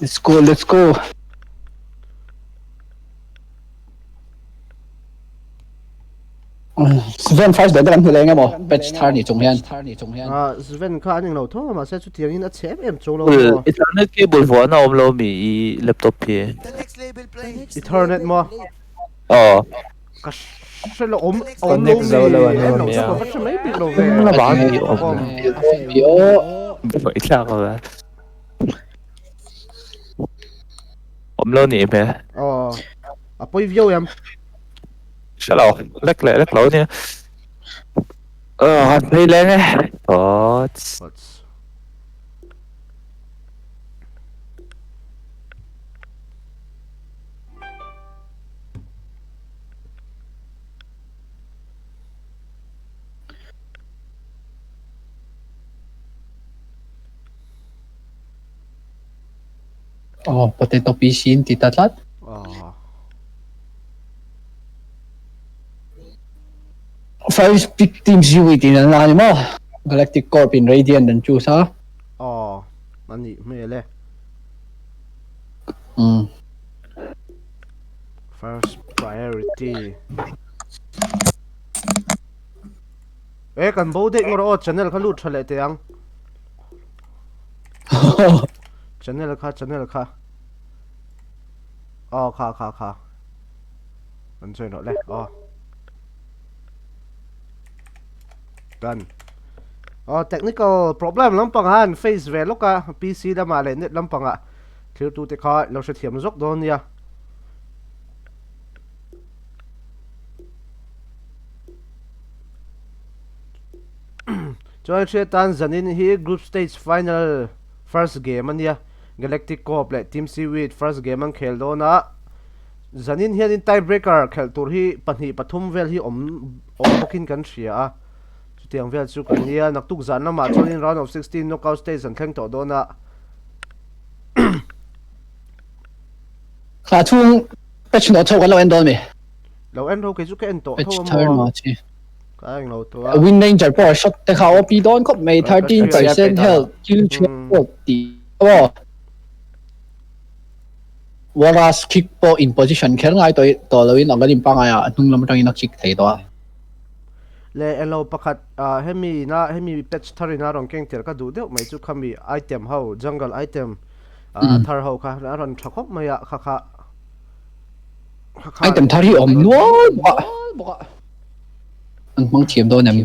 Let's go, let's go. Sven first dan kan hmu leh eng emaw patch thar ni chung hian. Ah, Sven kha an englo tho a mahse chutiang in a chhe em em chung lo maw. Ethernet cable vuahna a awm lo mi i laptop hi? Ethernet maw? Aw. Ka hre lo awm awm lo mi en lo chu ka va hre mai bik lo ve. Buaithlak a va. Awm lo nih hmel. Aw. A pawi viau em? Hre lo. Lek leh lek lo nia. Aw, han phei leng e. Thoughts. Thoughts. Oh, potato PC in ti ta tlat. Oh. First pick team Ziwi tin an la ni maw? Galactic Corp in Radiant an choose a. Oh, ani hmel e. Mm. First priority. E kan bo deuh ngawr aw channel kha lut tha leh teh ang. Channel kha channel kha. Aw kha kha kha. An join rawh le. Aw. Done. Aw technical problem lampang han face ve lawk a PC lamah leh net lampangah thirtute kha lo hrethiam zawk dawn nia. Chuan hriat tan zanin hi group stage final first game ania Galactic Corp leh Team Seaweed first game an khel dawn a zanin hianin tie breaker khelh tur hi pahnih pathum vel hi awm awm bawkin kan hria a chutiang vel chu kan nia naktuk zan lamah chuanin round of 16 knockout stage an thleng tawh dawn a. Thla chhung patch nawh chho kan lo en dawn mi? Lo en ro kei chu ka en tawh tho a maw? Ka eng lo tawh a. Wind Ranger pawh shot te kha OP dawn khawp mai 13% health kill threshold tih aw. Waras kick pawh in position kher ngai tawh tawh loin a kan in pangai a hnung lam atangin a kick thei tawh a. Le elo pakhat hemi na hemi patch thar in a rawn keng tel ka duh deuh mai chu khami item ho jungle item thar ho kha a rawn tha khawp mai a kha kha Item thar hi awm nual bawk a an hmang thiam dawn em?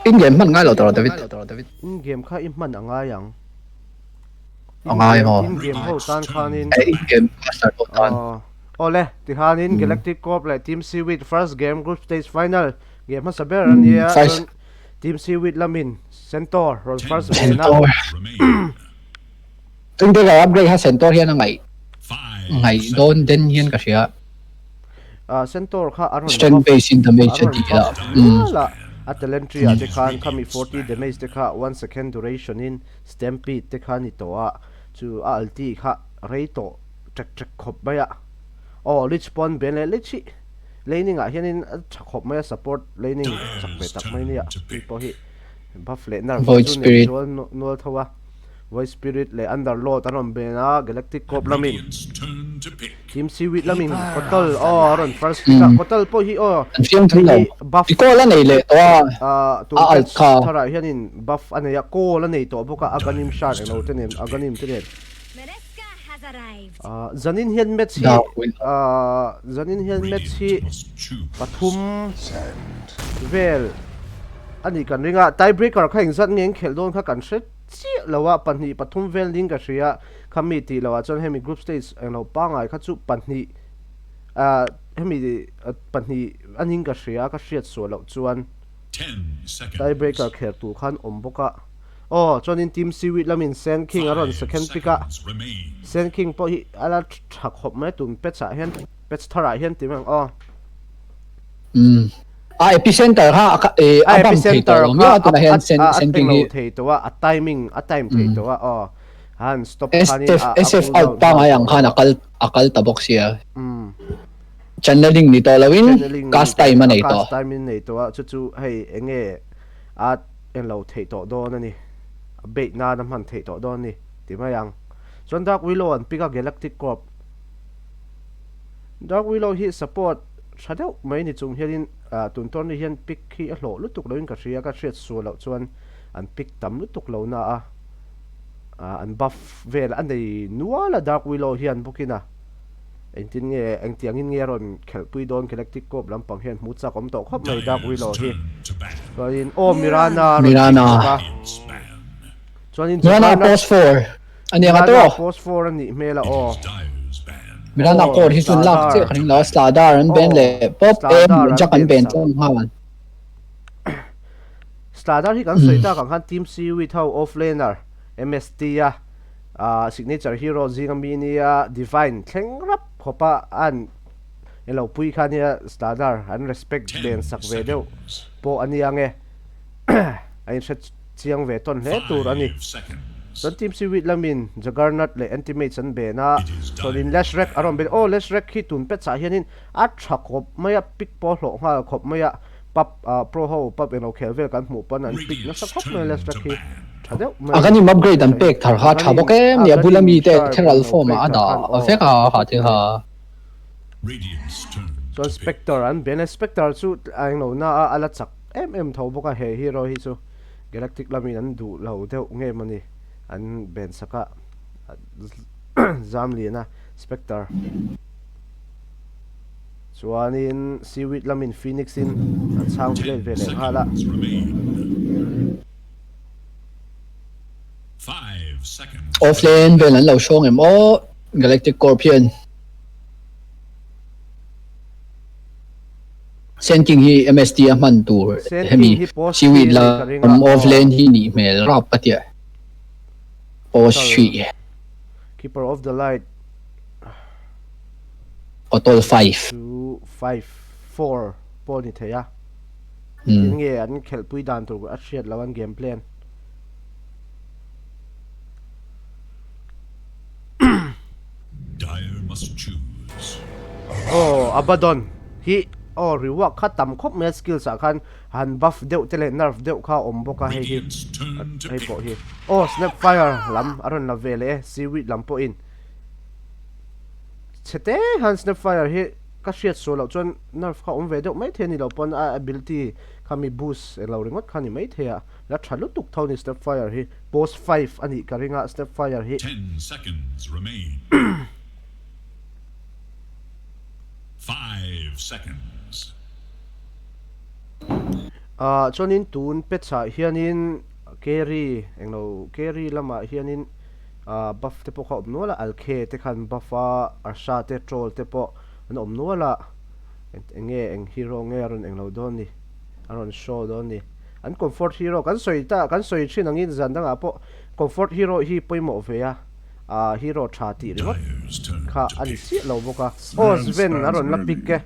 In game hman ngai lo tawh David. In game kha i hman a ngai ang. A ngai maw? In game ho tan khanin. In game master ho tan. Awle, tikhanin Galactic Corp leh Team Seaweed first game group stage final game hmasa ber a nia. Chuan Team Seaweed lamin Centaur rawn first ve na. Tung te ka upgrade kha Centaur hian a ngaih ngaih dawn den hian ka hria. Centaur kha a rawn Strength base in damage a tih la. La a talent tree ah te khan khami 40 damage te kha 1 second duration in stampede te kha ni tawh a chu a ulti kha rei tawh ṭek ṭek khawp mai a aw lich pawn ben leh lich hi laning ah hianin a ṭha khawp mai a support laning chak ve tak mai nia tui pawh hi buff leh nerf Void chu nei Spirit. zual nual tho a Void Spirit leh Underlord an rawn ben a Galactic Corp lamin Team Seaweed lamin Kotal aw a rawn first pick a Kotal pawh hi aw An fiam thei lo. hei hi buff I call a nei leh tawh a ah tun a alt patch kha. tharah hianin buff a nei a call a nei tawh bawk a Aghanim Shard englo te nen Aghanim te nen Zanin hian match hi Zanin hian match hi pathum vel a ni kan ring a tie breaker kha engzat nge an khelh dawn kha kan hre chiah lo a pahnih pathum vel ding ka hria khami tih loh ah chuan hemi group stage englo pangngai kha chu pahnih hemi pahnih a ning ka hria ka hriat suah loh chuan tie breaker kher tur khan awm bawk a. Aw, chuanin Team Seaweed lamin Sand King a rawn second pick a, Sand King pawh hi a la tha khawp mai tun patch ah hian, patch thar ah hian ti mai ang aw. Umm, a epicenter kha a a bump thei tawh lo miau a tunah hian Sand King hi. A englo thei tawh a, a timing a time thei tawh a aw, han stop khanin a SF cool out down pangngai ang khan a kal a kal ta bawk sia. Umm. Channeling ni tawh loin cast time a nei tawh. Cast time in nei tawh a, chu chu hei enge a enlo theih tawh dawn a ni. A beih nan a hman theih tawh dawn a ni ti mai ang. Chuan Dark Willow an pick a Galactic Corp. Dark Willow hi support tha deuh mai ni chung hianin tun tourney hian pick hi a hlawh lutuk loin ka hria, ka hriat sual loh chuan an pick tam lutuk lo na a, an buff vel a nei nual a Dark Willow hian bawkin a. Engtin nge, engtiangin nge a rawn khelhpui dawn Galactic Corp lampang hian hmu chak awm tawh khawp mai Dark Willow hi. Chuanin aw Mirana a rawn pick bawk a. Chuanin Mirana post 4 a nia nga tawh. Mirana post 4 a nih hmel a aw. Mirana core hi chun lak chiah ka ring lo a, Slardar an ben leh pawp e, Jack an ben tlang nghal. Slardar hi kan sawi tak ang khan Team Seaweed ho offlaner MST a Signature hero zinga mi nia Divine thleng rap khawp a an elo pui kha nia Slardar an respect len sak ve deuh pawh a nia nge a inhre chiang ve tawn hle tur a ni. Chuan Team Seaweed lamin Juggernaut leh Anti-Mage an ben a, chuanin Leshrac a rawn ben aw Leshrac hi tun pet chah hianin a tha khawp mai a, pick pawh a hlawh nghal khawp mai a, Pub pro ho pub englo khel vel kan hmuh pawn an pick nasa khawp mai Leshrac hi tha deuh mai A kan in upgrade an pek thar kha tha bawk em ni a bula mi te Theral form ah a dah vek a ha thil kha. Chuan Spectre an ben a, Spectre chu a englo na a a la chak em em tho bawk a he hero hi chu Galactic lamin an duh lo deuh nge mawni an ben sak a zam lian a Spectre. Chuanin Seaweed lamin Phoenix in an chhang let ve leh nghal a. Offlane vel an lo hrawng em aw Galactic Corp hian. Sand King hi MST a hman tur hemi Seaweed lam offlane hi nih hmel rap ka tia. Post hrih. Keeper of the Light. Kotol 5. 2, 5, 4 pawh ni thei a. Tin nge an khelhpui dan tur a hriat lo an game plan. Dire must choose. Oh, Abaddon hi oh rework kha tam khawp mai a skills ah khan han buff deuh te leh nerf deuh kha awm bawk a hei hi hei pawh hi oh snapfire lam a rawn la ve leh e seaweed lam pawhin Chhe te hian Snapfire hi ka hriat sual loh chuan nerf kha awm ve deuh mai thei a ni lo pawn a ability kha mi boost eng lo ringawt kha ni mai thei a, la tha lutuk tho ni Snapfire hi post 5 a nih ka ring a Snapfire hi. Ten seconds remain. 5 seconds. Ah chuanin tun patch ah hianin carry englo carry lamah hianin Ah buff te pawh kha a awm nual a, Alkhe te khan buff a, Arsha te troll te pawh an awm nual a, eng nge eng hero nge a rawn englo dawn ni, a rawn show dawn ni. An comfort hero kan sawi ta kan sawi thin angin zan dangah pawh comfort hero hi pawimawh ve a, ah hero tha tih ringawt kha a ni chiah lo bawk a. Aw Sven a rawn la pick e,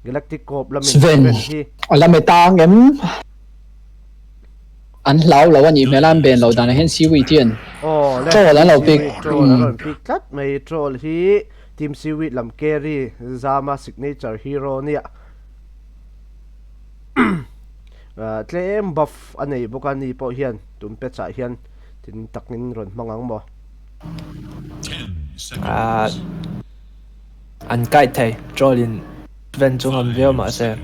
Galactic Corp lamin Sven hi. A la meta ang em? An hlau lo a nih hmel a, an ben loh danah hian Seaweed hian troll an lo pick. Troll an rawn pick tlat mai, troll hi Team Seaweed lam carry Zama signature hero nia tlem buff a nei bawk a ni pawh hian tun patch ah hian tin takin rawn hmang ang maw. An kite thei, troll in ven chu ngam viau mahse.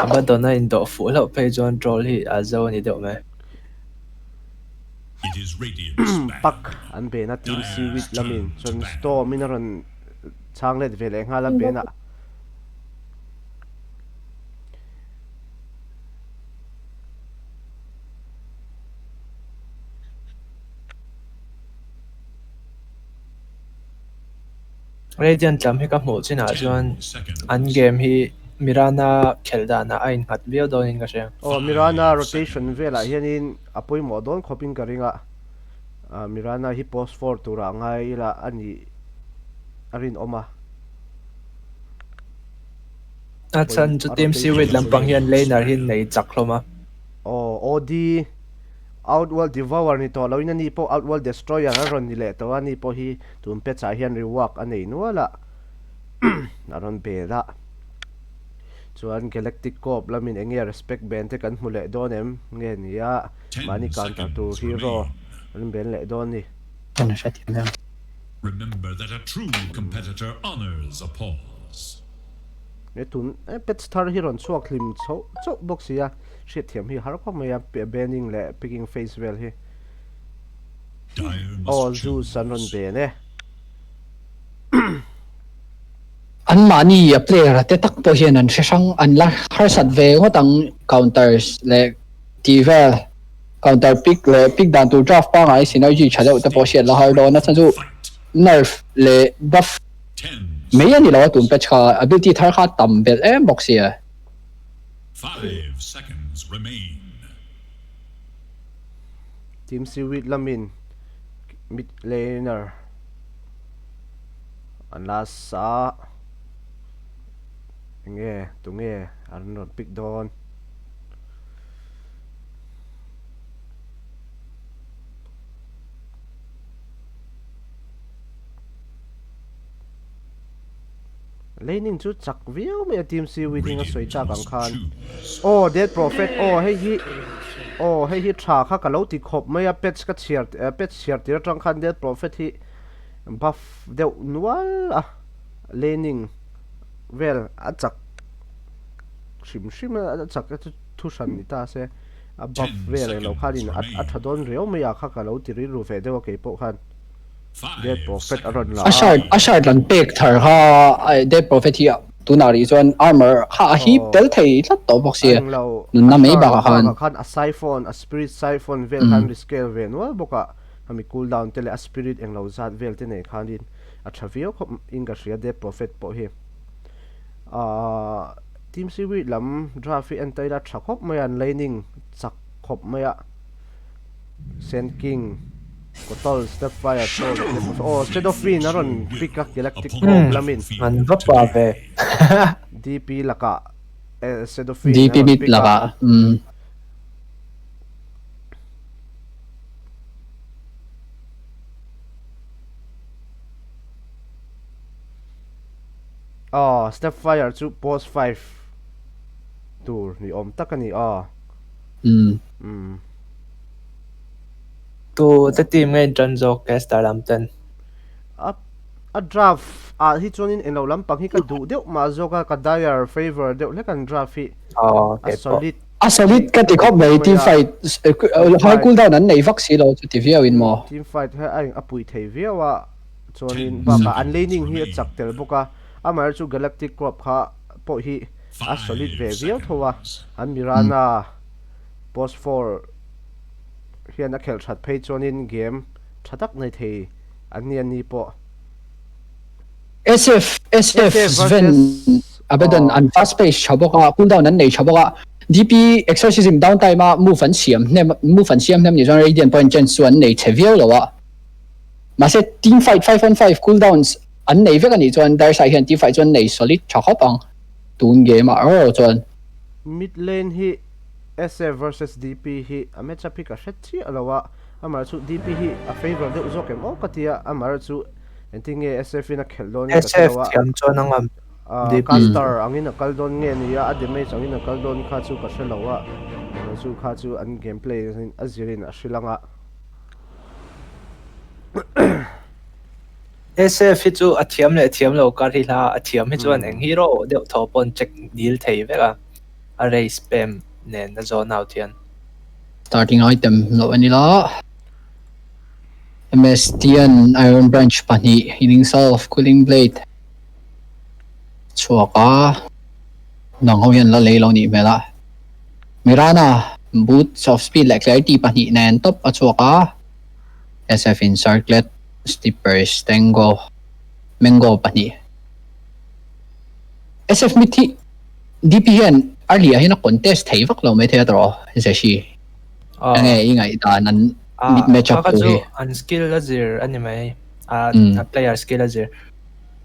Abaddon a indawh fuh hlauh phei chuan troll hi a zo a ni deuh mai. Pak an ben a Team Seaweed lamin chuan Storm in a rawn chhang let ve leh nghal a ben ah. Radiant lam hi ka hmuh chinah chuan an game hi Mirana khelh danah a innghat viau dawnin ka hria. Aw Mirana rotation velah hianin a pawimawh dawn khawpin ka ring a, Mirana hi post for turah ngai ila a nih a rinawm a. A chhan chu Team Seaweed lampang hian laner hi nei chak hlawm a. Aw OD. Outworld Devourer ni tawh loin ani pawh Outworld Destroyer a rawn ni leh tawh a, ani pawh hi tun patch ah hian rework a nei nual a, a rawn bel a. Chuan Galactic Corp lamin eng nge respect ban te kan hmu leh dawn em nge ni a, mahni counter tur hero an ban leh dawn ni. Kan hrethiam em? Remember that a true competitor honors a pause. He tun patch thar hi rawn chhuak hlim chhoh chauh bawk si a, hriatthiam hi har khawp mai a, banning leh picking face vel hi. Aw Zeus an rawn ben e. An mahni a player a te tak pawh hian an hre hrang an la harsat ve ngawt ang counters leh tih vel counter pick leh pick dan tur draft pangngai synergy tha deuh te pawh hriat la har dawn a chhan chu nerf leh buff mai a ni lo a tun patch kha ability thar kha tam belh em bawk sia. Five seconds remain. Team Seaweed lamin mid laner an la sa enge tunge an rawn pick dawn. Laning chu chak viau mai a team si within a sawi tak ang khan aw dead prophet aw hei hi aw hei hi tha kha ka lo ti khawp mai a patch ka chhiar patch chhiar tir atang khan dead prophet hi buff deuh nual a laning vel a chak hrim hrim a chak chu thu hran ni ta se a buff vel englo khanin a tha dawn riau mai a kha ka lo ti rilru ve deuh a keipawh khan. Dead Prophet a rawn la a. A shard lan pek thar kha Dead Prophet hi tunah rih chuan armor kha a hip tel thei tlat tawh bawk sia. Nunna mai bakah khan. A khan a siphon, a spirit siphon vel khan rescale ve nual bawk a. Khami cooldown te leh a spirit englo zat vel te nei khanin a tha viau khawp in ka hria Dead Prophet pawh hi. Ahh Team Seaweed lam draft hi en ta ila tha khawp mai a, an laning chak khawp mai a. Sand King, Kotol, Stepfire, Troll, aw Shadow Fiend a rawn pick a Galactic Orb lamin. An va pa ve. DP lakah Shadow Fiend a rawn pick a. Aw Stepfire chu post 5 tur ni awm tak a ni aw. Umm. Tu te team nge in tan zawk Caster lam ten? A a draft ah hi chuanin englo lampang hi ka duh deuh mah zawk a, ka dire favor deuh hlek an draft hi. Aw A solid. A solid ka ti khawp mai team fight high cool down an nei vak si lo chu ti viau in maw. Team fight hi a a pui thei viau a chuanin bakah an laning hi a chak tel bawk a, amaherawhchu Galactic Corp kha pawh hi a solid ve viau tho a, an Mirana Post 4 hian a khelh that phei chuanin game tha tak nei thei an ni a ni pawh. SF SF Sven Abaddon an fast pace tha bawk a, cool down an nei tha bawk a, DP Exorcism down time a move an siam hnem move an siam hnem ni chuan Radiant pawhin chance chu an nei chhe viau lo a. Mahse team fight 5 on 5 cool downs an nei vek a nih chuan Darsai hian team fight chu an nei solid tha khawp ang tun game ah erawh chuan. Mid lane hi SF versus DP hi a match up hi ka hre chiah lo a, amah chu DP hi a favour deuh zawk em aw ka ti a, amah chu engtin nge SF in a khelh dawn in ka hre lo a, SF thiam chuan a ngam DP. Caster angin a kal dawn nge ni a, a damage angin a kal dawn kha chu ka hre lo a, amah chu kha chu an game play a zirin a hrilh ang a. SF hi chu a thiam leh thiam lo kar hi hla a thiam hi chuan eng hero deuh thaw pawn check dil thei vek a. A race pem nen a zawn out hian. Starting item loh a ni la. MSTN Iron Branch pahnih Healing Salve Cooling Blade chhuak a dang ho hian la lei lo nih hmel a. Mirana Boots of Speed leh Clarity pahnih nen tawp a chhuak a. SF in Circlet Slippers Tango Mango pahnih. SF Mithi DP hian early ah hian a contest thei vak lo mai thei a tawh Zeshi. Enge i ngaihdan an mid match up tur hi. An skill a zir a ni mai. A player skill a zir.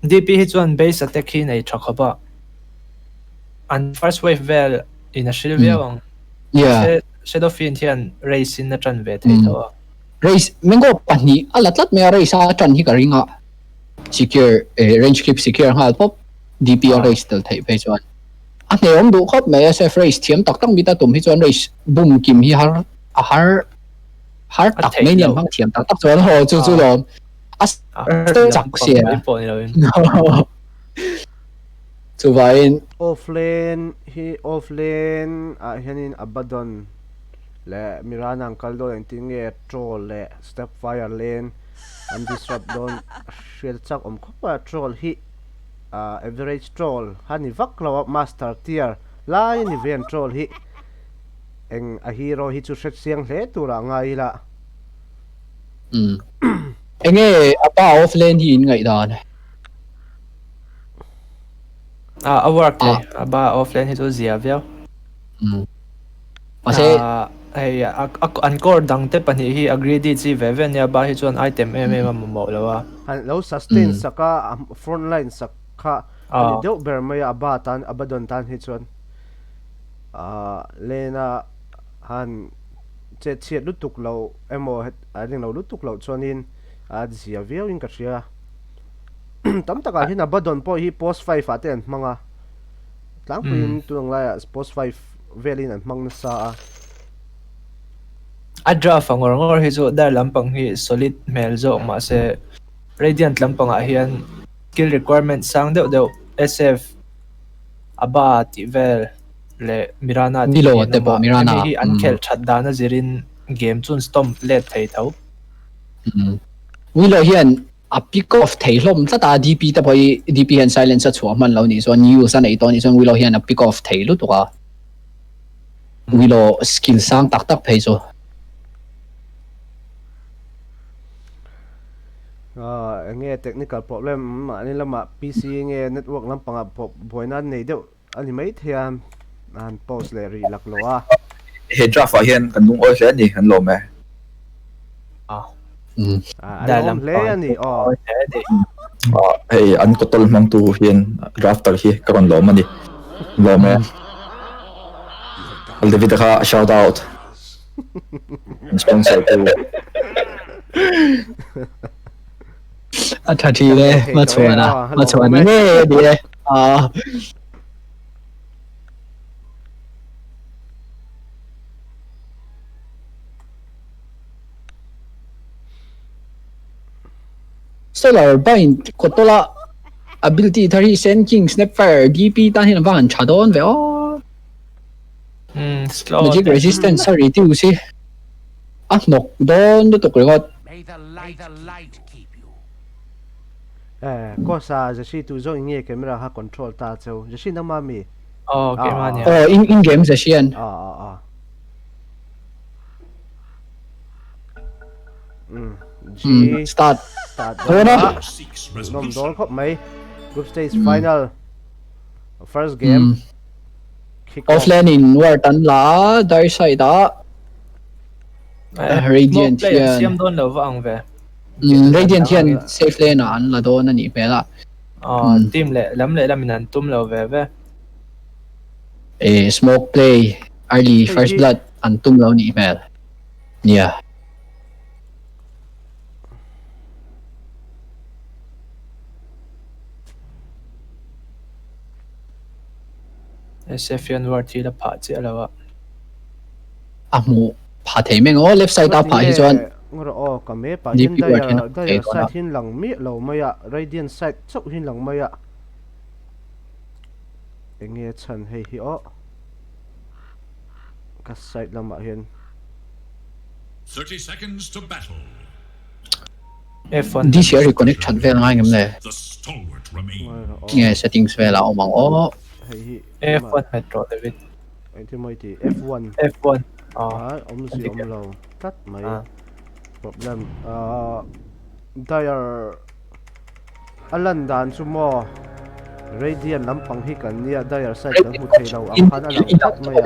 DP hi chuan base attack hi nei tha khawp a. An first wave vel in a hril viau ang. Yeah. Shadow Fiend hian race in a ṭan ve thei tho a. Race mango pahnih a la tlat mai a race a ṭan hi ka ring a. Secure eh range keep secure nghal pawp DP a race tel theih phei chuan a hne awm duh khawp mai a SF race thiam tak tak mita tum hi chuan race bum kim hi har a har har tak mai ni an hmang thiam tak tak chuan haw chu chu lawm a chak sia chuvain Offlane hi offlane ah hianin Abaddon leh Mirana an kal dawn engtin nge troll leh Stepfire lane an disrupt dawn hriat chak awm khawp a troll hi average troll a ni vak lo a master tier lai a ni ve an troll hi eng a hero hi chu hre chiang hle turah ngai ila. Umm enge a pa off lane hi in ngaih dan? A a work thei a ba off lane hi chu zia viau. Umm Mahse hei an core dang te pahnih hi a greedy chi ve ve ania ba hi chuan item em em a mamawh lo a. Han lo sustain sak a, a front line sak kha a ni deuh ber mai a, a ba tan Abaddon tan hi chuan lane a han chet chhiat lutuk lo emaw a ring lo lutuk loh chuanin a zia viau in ka hria. Tam takah hian Abaddon pawh hi post 5 ah te an hmang a. Tlangpuiin tun ang laiah post 5 velin an hmang nasa a. A draft a ngawr ngawr hi chu dar lampang hi solid hmel zawk mahse Radiant lampangah hian skill requirement sang deuh deuh SF, Aba tih vel leh Mirana tih vel an awm a, hemi hi an khelh that dan a zirin game chu an stomp let thei tho. Willow hian A pick off thei hlawm tlat a, DP te pawh hi DP hian silence a chhuah hman lo nih chuan use a neih tawh nih chuan Willow hian a pick off thei lutuk a, Willow skill sang tak tak phei chu. Enge technical problem mahni lamah PC nge network lampangah pawh buaina an nei deuh a ni maithei a, an post leh rih lak lo a. He draft ah hian kan lungawi hle a ni, kan lawm e. A lawm hle a ni aw. Hei an kawtawl hmangtu hian drafter hi ka rawn lawm a ni. Lawm e. David-a kha shout out. An sponsor tu. A tha thin e, hmachhuan a, hmachhuan ngei a ni e. Solar bind kawtawla ability thar hi Sand King Snapfire DP tan hian a va han tha dawn ve aw. Magic resistance a reduce hi a hnawk dawn lutuk ringawt. Eh, Kosa, Jeshi tu zawk nge camera kha control ta cheu. Jeshi nangma mi? Aw, keimah nia. Aw, in in game Jeshi an. Ah, ah, ah. G start. Start. Dawna. Nom dawn khawp mai. Group stage final. First game. Kick off. Offlane in ward an la a, dark side ah Radiant hian siam dawn lo va ang ve. Radiant hian safe lane ah an la dawn a nih hmel a. Aw, team leh lam leh lamin an tum lo ve ve. Eh, smoke play early first blood an tum lo nih hmel. Nia. SF hian ward hi la phah chiah lo a. A hmuh phah thei mai ang aw left side a phah hi chuan. Ngawr aw ka me pah hian dire dire side hi lang miah lo mai a radiant side chauh hi lang mai a enge chhan hei hi aw ka side lamah hian. 30 seconds to battle. F1 DC a reconnect that vel ngai ngem le. The stalwart remain. Nge settings vel a awm ang aw. Hei hi F1 metro David. Engtin maw i tih F1. F1. Ah awm zui awm lo tlat mai. Problem ah dire a lan dan chu maw radiant lampang hi kan nia dire side kan hmu thei lo ang khan a lang tlat mai a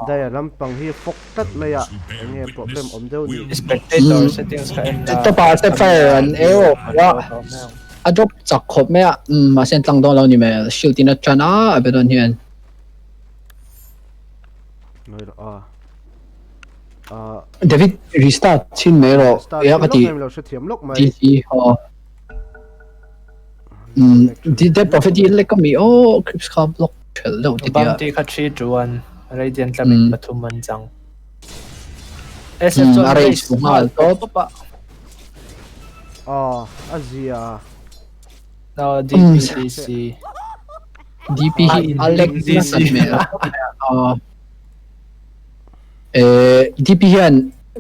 dire lampang hi fawk tlat mai a enge problem awm deuh ni. Spectator settings kha en la. Top ah sapphire an arrow a a drop chak khawp mai a mahse an tlang dawn lo ni mai shield in a tan a a be dawn hian. Noi rawh a. David restart chin mai rawh ya ka ti lo hre thiam lok mai DC ho um di de prophet i le kami o crips kha block thel deuh ti tia Bounty kha 3 to 1 Radiant lamin pathum an chang SF chuan a race mu nghal tawp pa oh azia no DPDC DP hi Alex DC DP hian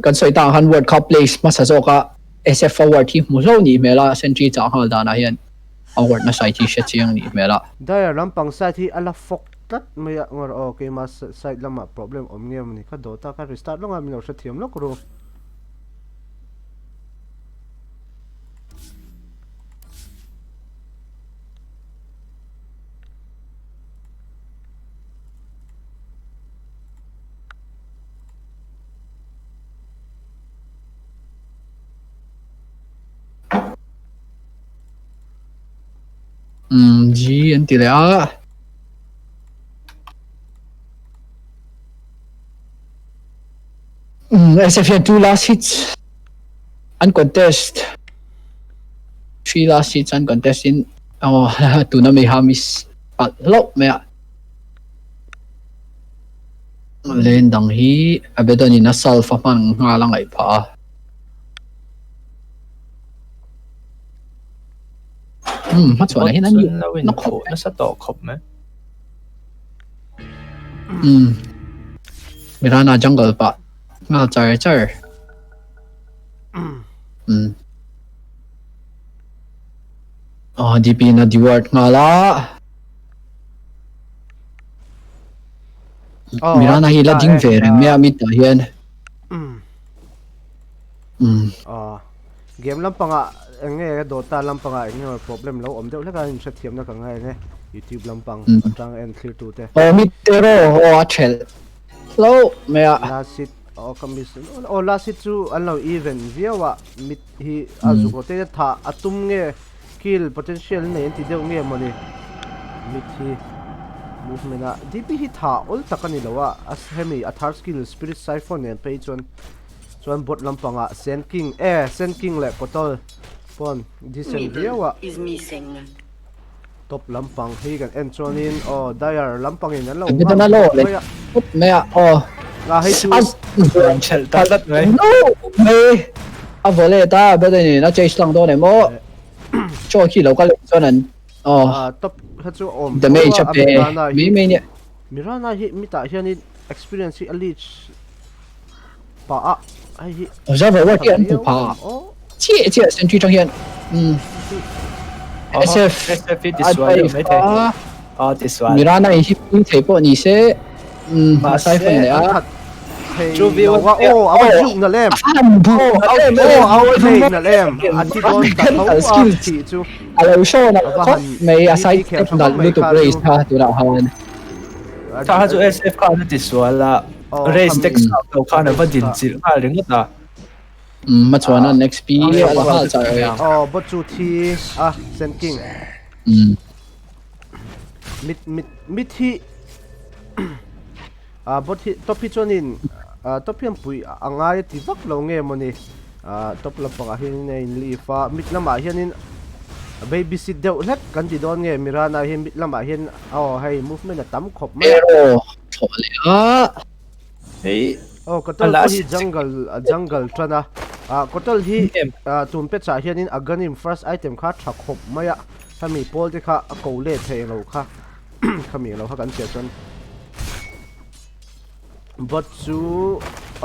kan sawi ta han World Cup place hmasa zawk a SF award hi hmu hlo ni hmel a sentry chah nghal danah hian award na sai thi hre chiang ni hmel a Dire lampang side hi ala fawk tlat mai a ngawr aw keima side lamah problem awm nge mawni ka dawt a ka restart lawng a min lo hre thiam lawk ru. G an ti leh a SF hian 2 last hits an contest 3 last hits an contest in oh tuna mi ha miss palh hlauh mai a len dang hi Abaddon in a salf a hman nghal a ngaih phah a hma chuan ah hian an na khawp nasa tawh khawp mai Mirana jungle pah nghal char char oh DP in a deward nghal a Mirana hi la ding ve reng mai a mid ah hian Game lampangah eng nge Dota lampangah eng nge problem lo awm deuh hlek a in hrethiamna ka ngai eng e YouTube lampang atang en thlir tu te. Aw mid te rawh aw a thelh hlauh mai a. Last hit aw ka miss aw last hit chu an lo even viau a mid hi a zuk lo te tha a tum nge kill potential nei an ti deuh nge mawni mid hi movement a DP hi tha awl tak a ni lo a a hemi a third skill spirit siphon nen phei chuan chuan bot lampangah Sand King e Sand King leh Kotol pawn decent viau a top lampang hi kan en chuanin aw Dire lampangin an lo mai a mai a aw a hei chu an chelh ta tlat mai no mai a vawle ta Abaddon in a chase lang dawn em aw chaw khi lo kal chuan an aw top kha chu awm damage a pe mai mai nia Mirana hi mitah hianin experience hi a leech pa a hei hi Observer work hi an hmu pha chiah chiah sentry tang hian SF SF hi tisual deuh mai thei a tisual Mirana in hi pui thei pawh ni se mahse phone leh a chu vi wa o a va juk na lem o a va thei na lem a thi dawn ta tho a thi chu a lo show na khawp mai a side step nalh lutuk race kha tunah khan tha kha chu SF khan a tisual a race tek sak lo khan a va din chilh nghal ringawt a ma chuan an XP a la nghal char aw bot chu thi a Sand King mit mit mit hi a bot hi top hi chuanin top hian pui a ngai a ti vak lo nge mawni top lampangah hianin a in leave a mid lamah hianin baby sit deuh hlek kan ti dawn nge Mirana hi mid lamah hian aw hei movement a tam khawp mai a. Arrow thlawh leh a hei aw Kotol pawh hi jungle jungle tan a Kotol hi tun pechah hianin Aghanim first item kha tha khawp mai a hemi pawl te kha a ko let thei lo kha khami lo kha kan chhiah chuan bot chu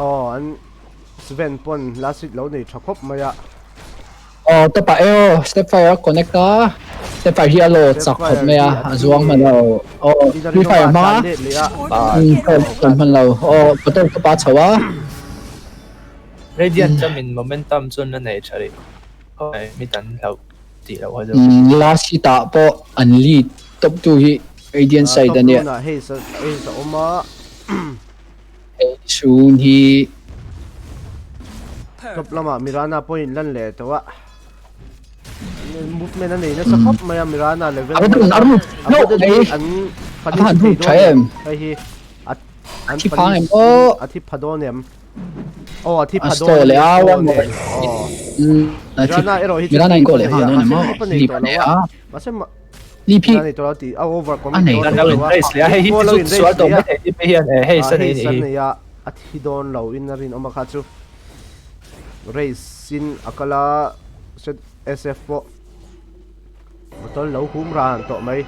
aw an Sven pawn last hit lo nei tha khawp mai a. Aw tawpah e aw step fire a connect a step fire hi a lo chak khawp mai a a zuang hman lo aw free fire hmang a chuan hman lo aw bottle tawpah a chho a. Radiant chuan momentum chuan a nei tha rih khawp mai mi tan hlauh tih loh a chu. Last hit ah pawh an lead top tu hi Radiant side a nia. Top rune ah hei a awm a. Hei chhung hi. Top lamah Mirana pawhin lan leh tawh a. Movement a nei nasa khawp mai a Mirana level. A an pahnih thei dawn em. Hei hi an pahnih a thi pha dawn em. Oh a thi A pha slow dawn leh a, slow one more. nen. Oh. A thi Mirana erawh hi chu Mirana in leap go a leh nei nghal a, dawn em mahse aw? leap a nei Leap tawh a lo nei a. a. Mahse ma Leap hi Mirana nei tawh lo a ti a over a commit nei dawn An tawh lo lo in a. race leh a, hei hi Leap pawh lo chu in race sual tawh leh a. mai thei DP hian eh hei Ah san hei ei nih san hi. nei a, a thi dawn lo in a rinawm a kha chu. Race in a kal a, SF pawh bottle lo hum ran tawh mai.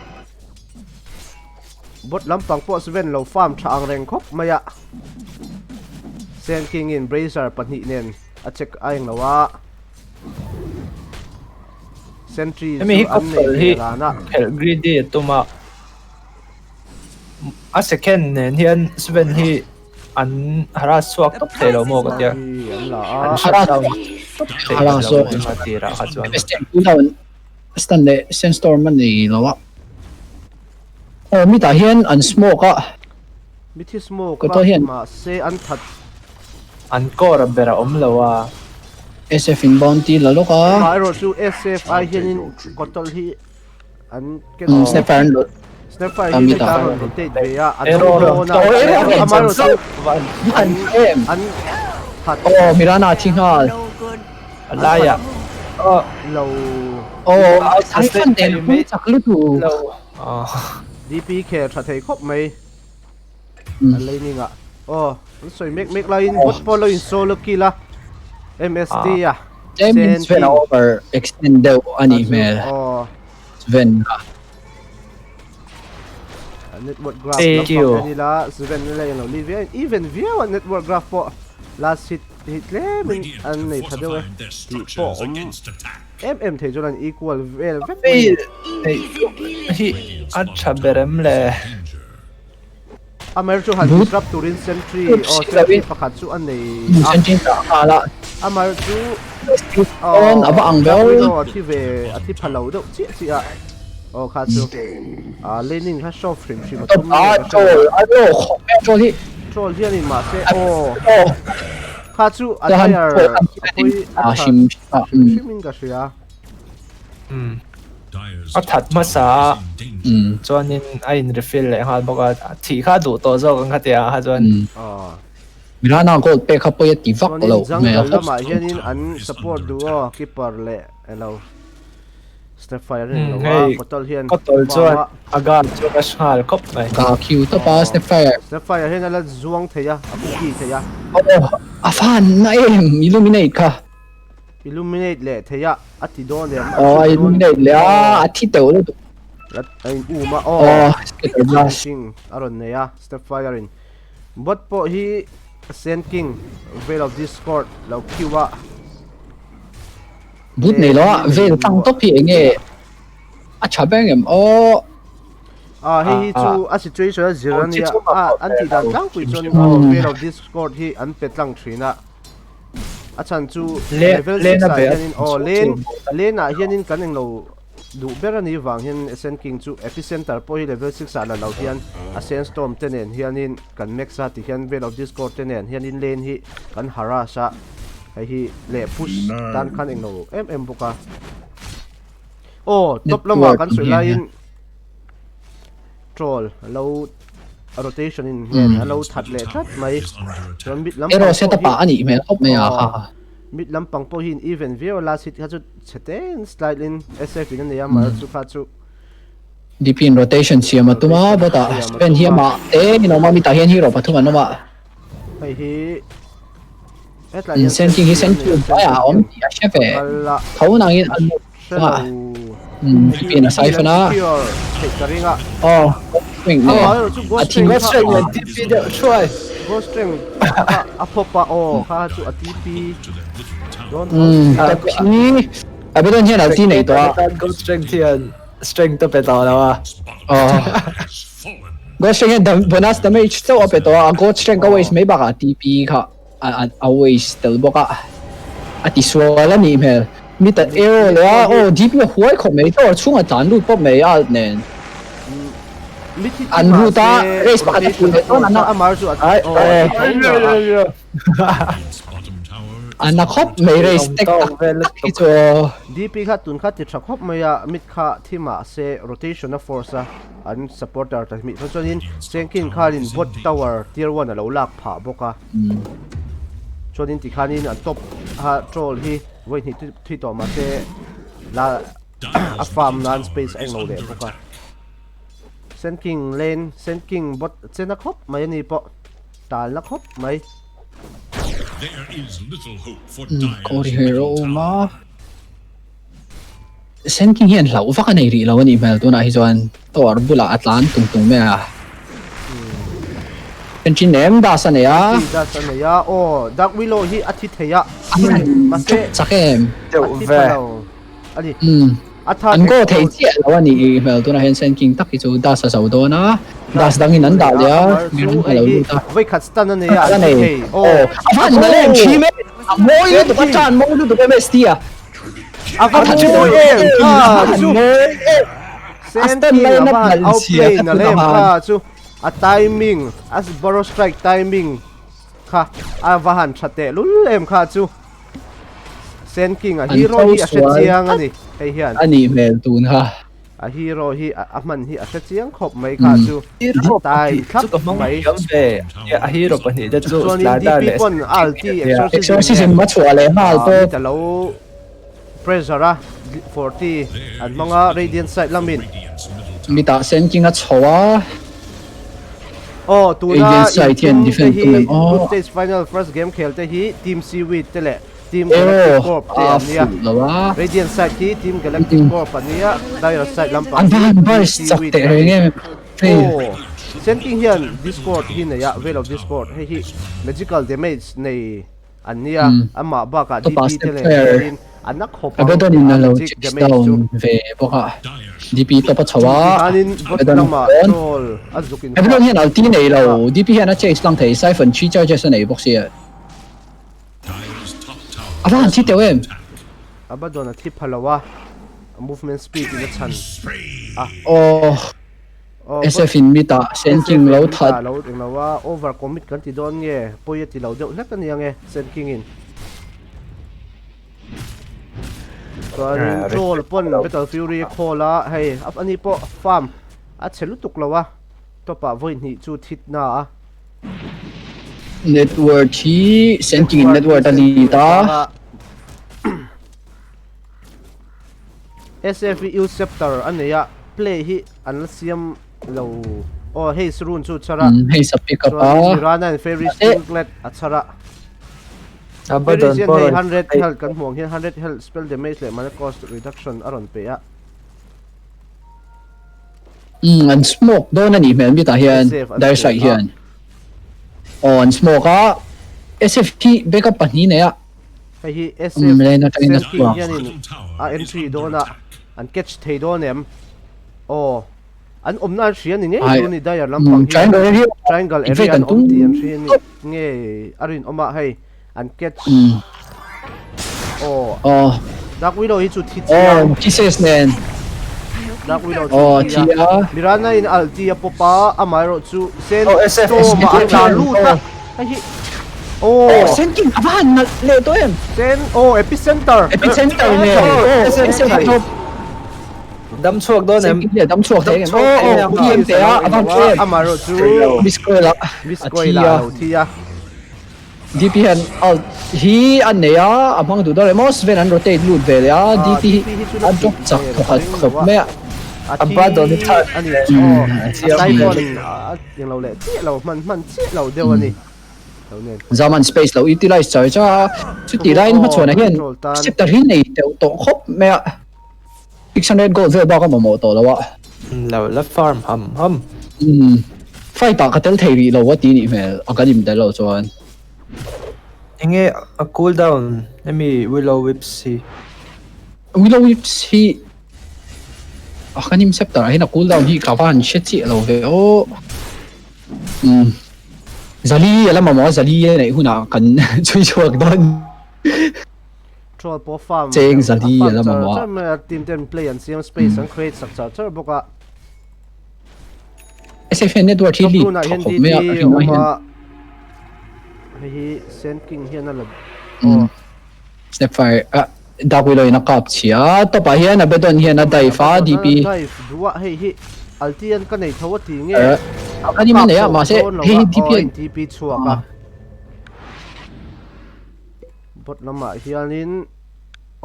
Bot lampang pawh Sven lo farm tha ang reng khawp mai a. Sand King in Bracer pahnih nen a check a eng lo a. Sentry Hemi chu hi an nei kawppal ve hi ran a. khelh greedy a tum a. A second nen hian Sven hi an harass chhuak The tawp thei lo prize maw is ka tia. mine. Hi an la An a. shut Harass down tawp thei harass lo zawk. eng a tirah kha chuan. Cooldown stun leh sandstorm a nei lo a. Aw mitah hian an smoke a. Mithi smoke Kawtawh a hian. mahse an that. An core a ber a awm lo a. SF in bounty la lawk a. Amaherawh chu SF ai hianin kawtawlh hi an ken Um, Snapfire an lut. Snapfire Ah, hi mitah. heta rawn rotate ve a. An Arrow lo rawn dawn a. oh arrow rawn Amaherawh chu van An em. an that Oh, Mirana a thi nghal. No good. a laiah oh lo. Oh, a sustain Siphon thei nen mai hung chak lutuk. lo. Oh. DP kher tha thei khawp mai. Mm. A laning ah. Oh, an sawi mek mek laiin bot pawh lo in solo kill a. MST a. Tlem in Sven a over extend deuh a nih hmel. Oh. Sven kha. A network graph Thank lampang you. en ila Sven la eng lo li viau in even viau a network graph pawh last hit hi tlem in Radiant an have nei tha deuh e. fortified their Tih pawh structures awm against attack. em em thei chuan an equal vel vek mai. Hei hei hi Radiant's a bottom tha ber tower em is le. in danger. Amar chu han Boot. disrupt turin sentry Oops, oh si sentry lovin. pakhat chu a nei a. Sentry ta nghal a. Amar chu On a va ang Black ber. Widow a thi ve a thi pha lo deuh chiah chiah a. Oh kha chu a laning kha show hrim hrim a Top tum a ngei ka hre troll lo. a lo khawp mai a troll hi. Troll hianin mahse oh Oh. kha chu a Chuan player troll an a pawi a a tha hrim a hrim hrimin ka hria. Um. Dire's A that top hmasa tower a. is in danger. Um. Chuanin a in refill leh nghal bawk a. A thih kha duh tawh zawk ang kha tia kha chuan. Um. Oh. Mirana gold pek kha pawi a ti vak Chuanin lo jungle hmel. lamah hianin Top an tower is support under duh aw keeper leh elo Snapfire Hmm, eng lo a hei kawtawlh hian kawtawlh farm chuan a. a guard chu a hral khawp mai. Ka khiu tawp a Snapfire. Snapfire hian a la zuang thei a, a cookie thei a. Oh, a fan na em illuminate kha. Illuminate leh thei a, a ti dawn em? A Oh, chhut dawn. illuminate leh a, a thi teuh lutuk. A in um a, oh. Oh, scatter blast. King a rawn nei a, Snapfire in. Bot pawh hi Sand King, Veil of Discord lo khiu a. Boot nei lo a, veil tang tawp hi eng nge a tha ber ngem aw. Ah, hei hi chu a situation a zir a nia, a an tih dan tlangpui chuan Veil of Discord hi an pe tlang thin a. A chhan chu level 6 ah hianin aw lane lane ah hianin kan englo duh ber a nih vang hian Sand King chu Epicenter pawh hi level 6 ah la lo hian a Sandstorm te nen hianin kan max a ti hian Veil of Discord te nen hianin lane hi kan harass a. Hei hi leh push tan khan englo em em bawk a. Aw top lamah kan sawi laiin troll a lo rotation in hian a lo that leh tlat mai. Chuan mid lampang Arrow pawh setup hi ah a nih hmel khawp mai a kha. Mid lampang pawh hi in even viau a last hit kha chu chhe tein slide in SF in a nei a mar chu kha chu. DP in rotation siam a tum a bawtah Sven hi amah te in a awm a mitah hian hero pathum an awm a. Hei hi hetlai hian Sand King hi Sand King hnuaiah a awm tih a hre ve. Tho nangin a lut a. DP in a siphon a. Aw Ghost Strength nen a thi. Ghost Strength nen TP deuh thuai. Ghost Strength a pawp a aw kha chu a TP Ka thi Abaddon hian a ti nei tawh a. Ghost Strength hian strength a pe tawh lo a. Aw. Ghost Strength hian bonus damage chauh a pe tawh a, Ghost Strength a waste mai bakah TP kha a waste tel bawk a, a ti sual a nih hmel. Mita arrow leh a aw DP a huai khawp mai, tower chhungah tlan lut pawp mai a alt nen. An root a, race pakhat a fuh leh dawn an a. A na khawp mai race tek tak tak hi chu aw. DP kha tun kha ti tha khawp mai a, mid kha thi mahse rotation a force a. An supporter ta hmih chuan chuanin Chengkin khanin bot tower tier one a lo lak phah bawk a. Chuanin tikhanin an top a troll hi vawi hnih thi tawh mahse la a farm nan space a englo leh bawk a. Sand King lane Sand King bot chena khawp mai a ni pawh tal na khawp mai. Kawri hero awm a. Sand King hian hlauh vak a nei rih lo a nih hmel tunah hi chuan tower bulah a tlan tung tung mai a. Entry nem das a nei a. Entry das a nei a aw Dark Willow hi a thi thei a. Mahse chak em. A thi tha lo a ni. A tha An go thei chiah lo a nih hmel tunah hian Sand King tak hi chu das a zo dawn a. Das dangin an dah leh a. A lo lut a. Vawi khat stun a nei a an thi thei. Aw a van nalh em thi mai. A mawi lutuk a tan mawi lutuk MST a. A va mawi em kha chu. Sand King a va han outplay nalh em kha chu. A timing a burrow strike timing kha a va han tha teh lul em kha chu. Sand King a hero hi a hre chiang a ni hei hian. A nih hmel tun kha. A hero hi a hman hi a hre chiang khawp mai kha chu. Tai thlap mai. A hero pahnih te chu Chuanin Slardar DP leh pawn ulti Exorcism a chhuah leh nghal pawh. A lo pressure a 40 an hmang a Radiant side lamin. Mitah Sand King a chho a. Aw tuna Radiant side hian intum te defend hi tum em aw. group stage final first game khel te hi Team Seaweed te leh Team Galactic Aw Corp te a an nia. fuh lo a. Radiant side hi Team Galactic Corp an nia, Dire side lampang An hi va han Team burst chak Seaweed teh an ni. reng em hei. Aw Sand King hian Discord hi nei a, Veil of Discord hei hi magical damage nei an nia, amah bakah Topah DP te step nen fair hianin a na khawp ang Abaddon in a lo magic chase damage chu. down ve bawk a. DP top a chho a, Tihianin bot Abaddon lamah pawn. troll a zuk in Abaddon hian ulti nei lo, DP hian a chase lang thei, Siphon 3 charges a nei bawk sia. A va han thi teuh em? Abaddon a thi pha lo a, a movement speed in a chhan a. Aw, SF in mid ah Sand King lo that. SF in mid ah lo eng lo a, over commit kan ti dawn nge, pawi a ti lo deuh hlek a nia nge Sand King in. Chuanin troll pawn Battle Fury a call a, hei ani pawh farm a chhe lutuk lo a, top ah vawi hnih chu thit na a. Network hi Sand King in network a lead a. SF hi Euceptor a nei a, play hi an la siam lo. Aw hei Srun chu chhar a. Hei sa pick up a. Chuan Mirana in Fairy Singlet a chhar a. Fairy hian hei 100 health kan hmuh ang hian 100 health spell damage leh mana cost reduction a rawn pe a. Umm an smoke dawn a nih hmel mitah hian dire strike hian aw an smoke a SF hi backup pahnih nei a hei hi SF lane atangin a chhuak hianin a entry dawn a an catch thei dawn em aw an awmna an hria ni ngei chu ni dire lampang hi triangle area triangle area an awm tih an hria ni nge a rinawm a hei an catch aw aw Dark Willow hi chu thi chiang aw kisses nen Dark Willow chu aw thi a Mirana in ulti a pawp a amaherawh chu Sen Oh, SF Storm a tla lut a hei hi aw Sen King a va han nalh leh tawh em Sen aw Epicenter Epicenter nen SF top Dam chhuak dawn em? Dam chhuak thei em? Aw, PM pe a, a van em? Amaherawh chu Miss Coil a Miss Coil a lo thi a. DP hian ult hi a nei a, a hmang duh dawn emaw Sven an rotate lut ve leh a, DP hi a drop chak thawkhat khawp mai a. A ba dawn hi tha a ni aw, a siphon a eng lo leh chiah lo, hman hman chiah lo deuh a ni. Zaman space lo utilize char char a, chutih laiin hmachhuanah hian scepter hi nei teuh tawh khawp mai a, 600 gold vel bak a mamawh tawh lo a. Lo la farm ham ham. Umm fight ah ka tel thei rih lo a ti nih hmel a kan im tel lo chuan. Enge a cool down hemi willow whips hi? Willow whips hi a kan im scepter ah hian a cool down hi ka va han hre chiah lo ve aw. Umm Zali a la mamawh a Zali a neih hunah kan chhui chhuak dawn. Troll pawh farm Cheng Zali a la mamawh a. Char mai a team ten play an siam space an create sak char char bawk a. SFN network hi lead tha khawp mai a a rinawm hian. Hei hi Sand King hian a la aw. Snapfire a Dark Willow in a kap chhia a top ah hian Abaddon hian a dive a DP. Dive duh a hei hi Alti an ka nei tho a ti nge. A kan in a nei a mahse hei hi DP an DP chhuak a. Bot lamah hianin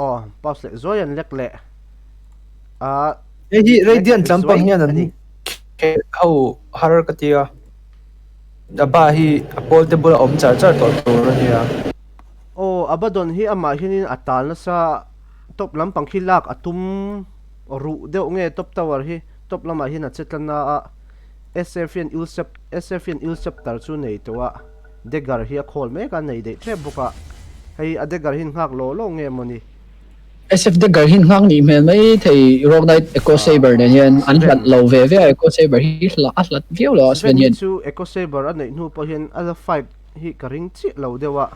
aw pause leh zuai an lek leh a. Hei hi Radiant lampang hian an khelh ho har ka ti a, Abba hi a pawl te bula awm char char tawh tur a nia. Aw Abaddon hi amah hianin a tal nasa top lampang khi lak a tum ruh deuh nge top tower hi top lamah hian a che tla na a, SF hian Ilsep SF hian Ilsepter chu nei tawh a. Dagger hi a khawl mek a, nei daih tep bawk a, hei a dagger hi nghak law law nge mawni? SF dagger hi nghak nih hmel mai thei Rogue Knight Echo Saber nen hian an hlat lo ve ve a, Echo Saber hi hla a hlat viau lo a Sven hian. Sven hi chu Echo Saber a neih hnu pawh hian a la fight hi ka ring chiah lo deuh a,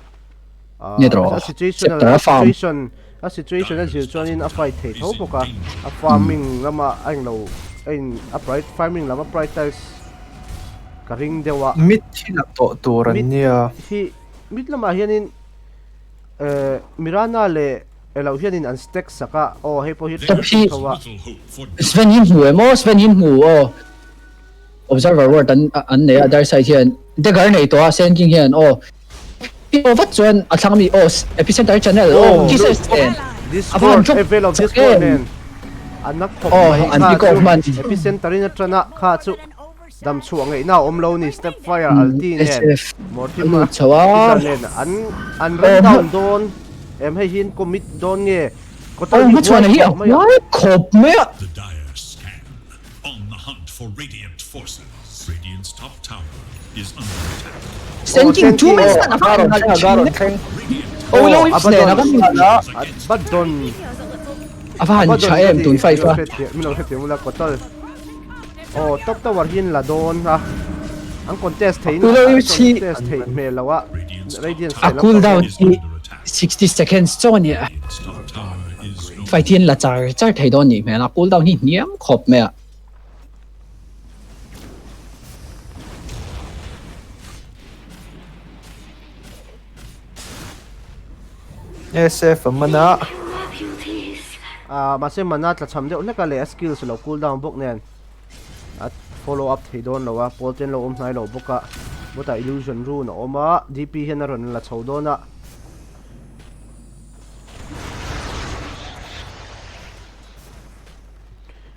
a situation a situation a situation a zir chuanin a fight thei tho bawk a, a farming lama a englo a in a farming lam a prioritize ka ring deuh a. Mid hi la tawh tur an nia. Mid hi mid lamah hianin eh Mirana leh elo hianin an stack sak a aw hei pawh hi Top hi Sven hi hmu em aw Sven hi hmu aw Observer ward an an nei a dark side hian dagger nei tawh a Sand King hian aw aw vat chuan a thlang ami aw Epicenter channel aw Jesus nen a van drop chak em aw an pick off hman Epicenter in atana kha chu Dam chhuah ngaihna a awm lo ni step fire alti nen Mortimer Peter nen an an run down dawn em hei hi an commit dawn nge Kotal hi huai khawp mai a. Khawp mai a. The dire scan on the hunt for radiant forces. Radiant's top tower is under attack. Senking two man stun a va han nalh thin e. Oh lo ips nen a va han nalh a. Abaddon A va han tha em tun fight a. Min lo hrethiam ula Kotal. Aw top tower hi an la dawn a an contest thei in an contest theih hmel lo a Radiant A cool down hi 60 seconds chaw a nia fight hi an la char char thei dawn nih hmel a cool down hi hniam khawp mai a. SF a man a. Ah mahse mana tla cham deuh hlek a leh a skills lo cool down bawk nen a follow up thei dawn lo a pawl ten lo awm hnai lo bawk a bawtah illusion rune a awm a DP hian a rawn la chho dawn a.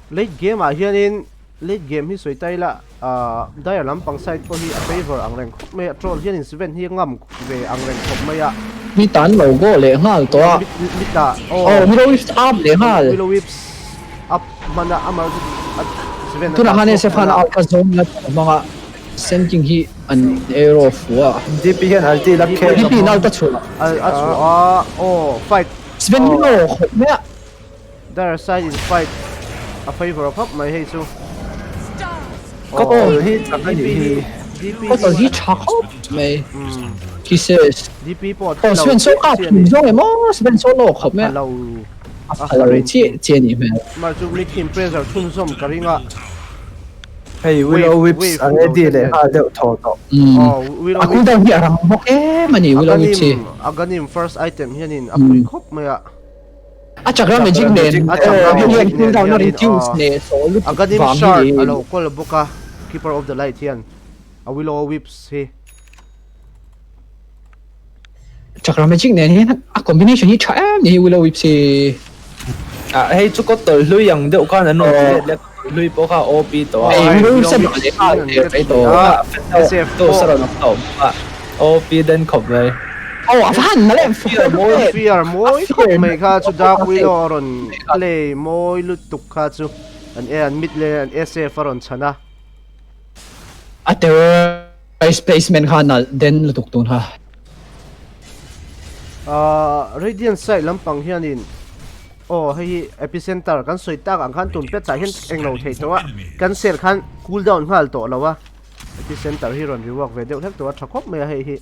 Late game ah hianin late game hi sawi ta ila ah dire lampang side pawh hi a favour ang reng khawp mai a troll hianin Sven hi a ngam ve ang reng khawp mai a. Mi tan lo goal leh nghal tawh a. Mid mid ah aw. Aw Willow Wisps up leh nghal. Willow Wisps up hman a amah chu Sven a Tunah khan SF khan a out kha zawm la hmang a Sand King hi an arrow fuh a. DP hian ulti la khel. DP in ult a chhuah. A chhuah a aw fight. Sven hi lo khawp mai a. Dire side in fight a favour khawp mai hei chu. Kawtawlh hi chak a nih hi. Kawtawlh hi tha khawp mai. Kisses. DP pawh Oh Sven saw kap thum zawng em aw Sven saw lo khawp mai a. A pha lo chiah chiah a nih hmel. Mar chu mid team pressure chhunzawm ka ring a. Hei Willow Whips a ready leh nghal deuh thaw tawh. A cooldown hi a rang bawk em a ni Willow Whips hi. Aghanim first item hianin a pui khawp mai a. A chakra magic nen a chakra magic nen cooldown a reduce hneh tawh lutuk Aghanim shard a lo kawl bawk a keeper of the light hian a willow whips hi chakra magic nen hian a combination hi tha em ni hi willow whips hi a hei chu kawt tawlh hlui ang deuh khan an rawn ti let leh kawt tawlh hlui pawh kha OP tawh a ei willow whips a leh nghal der mai tawh SF pawh a rawn awm tawh OP den khawp mai. Oh, a van nalh em Fear mawi fear mawi khawp mai kha chu Dark Willow a rawn play mawi lutuk kha chu an e an mid lane an SF a rawn chhan a. A terrorist placement kha nalh den lutuk tun kha. Ah Radiant side lampang hianin aw hei hi epicenter kan sawi tak ang khan tun pet ah hian englo thei tawh a cancel khan cool down nghal tawh lo a. Epicenter hi rawn rework ve deuh hlek tawh a tha khawp mai a hei hi.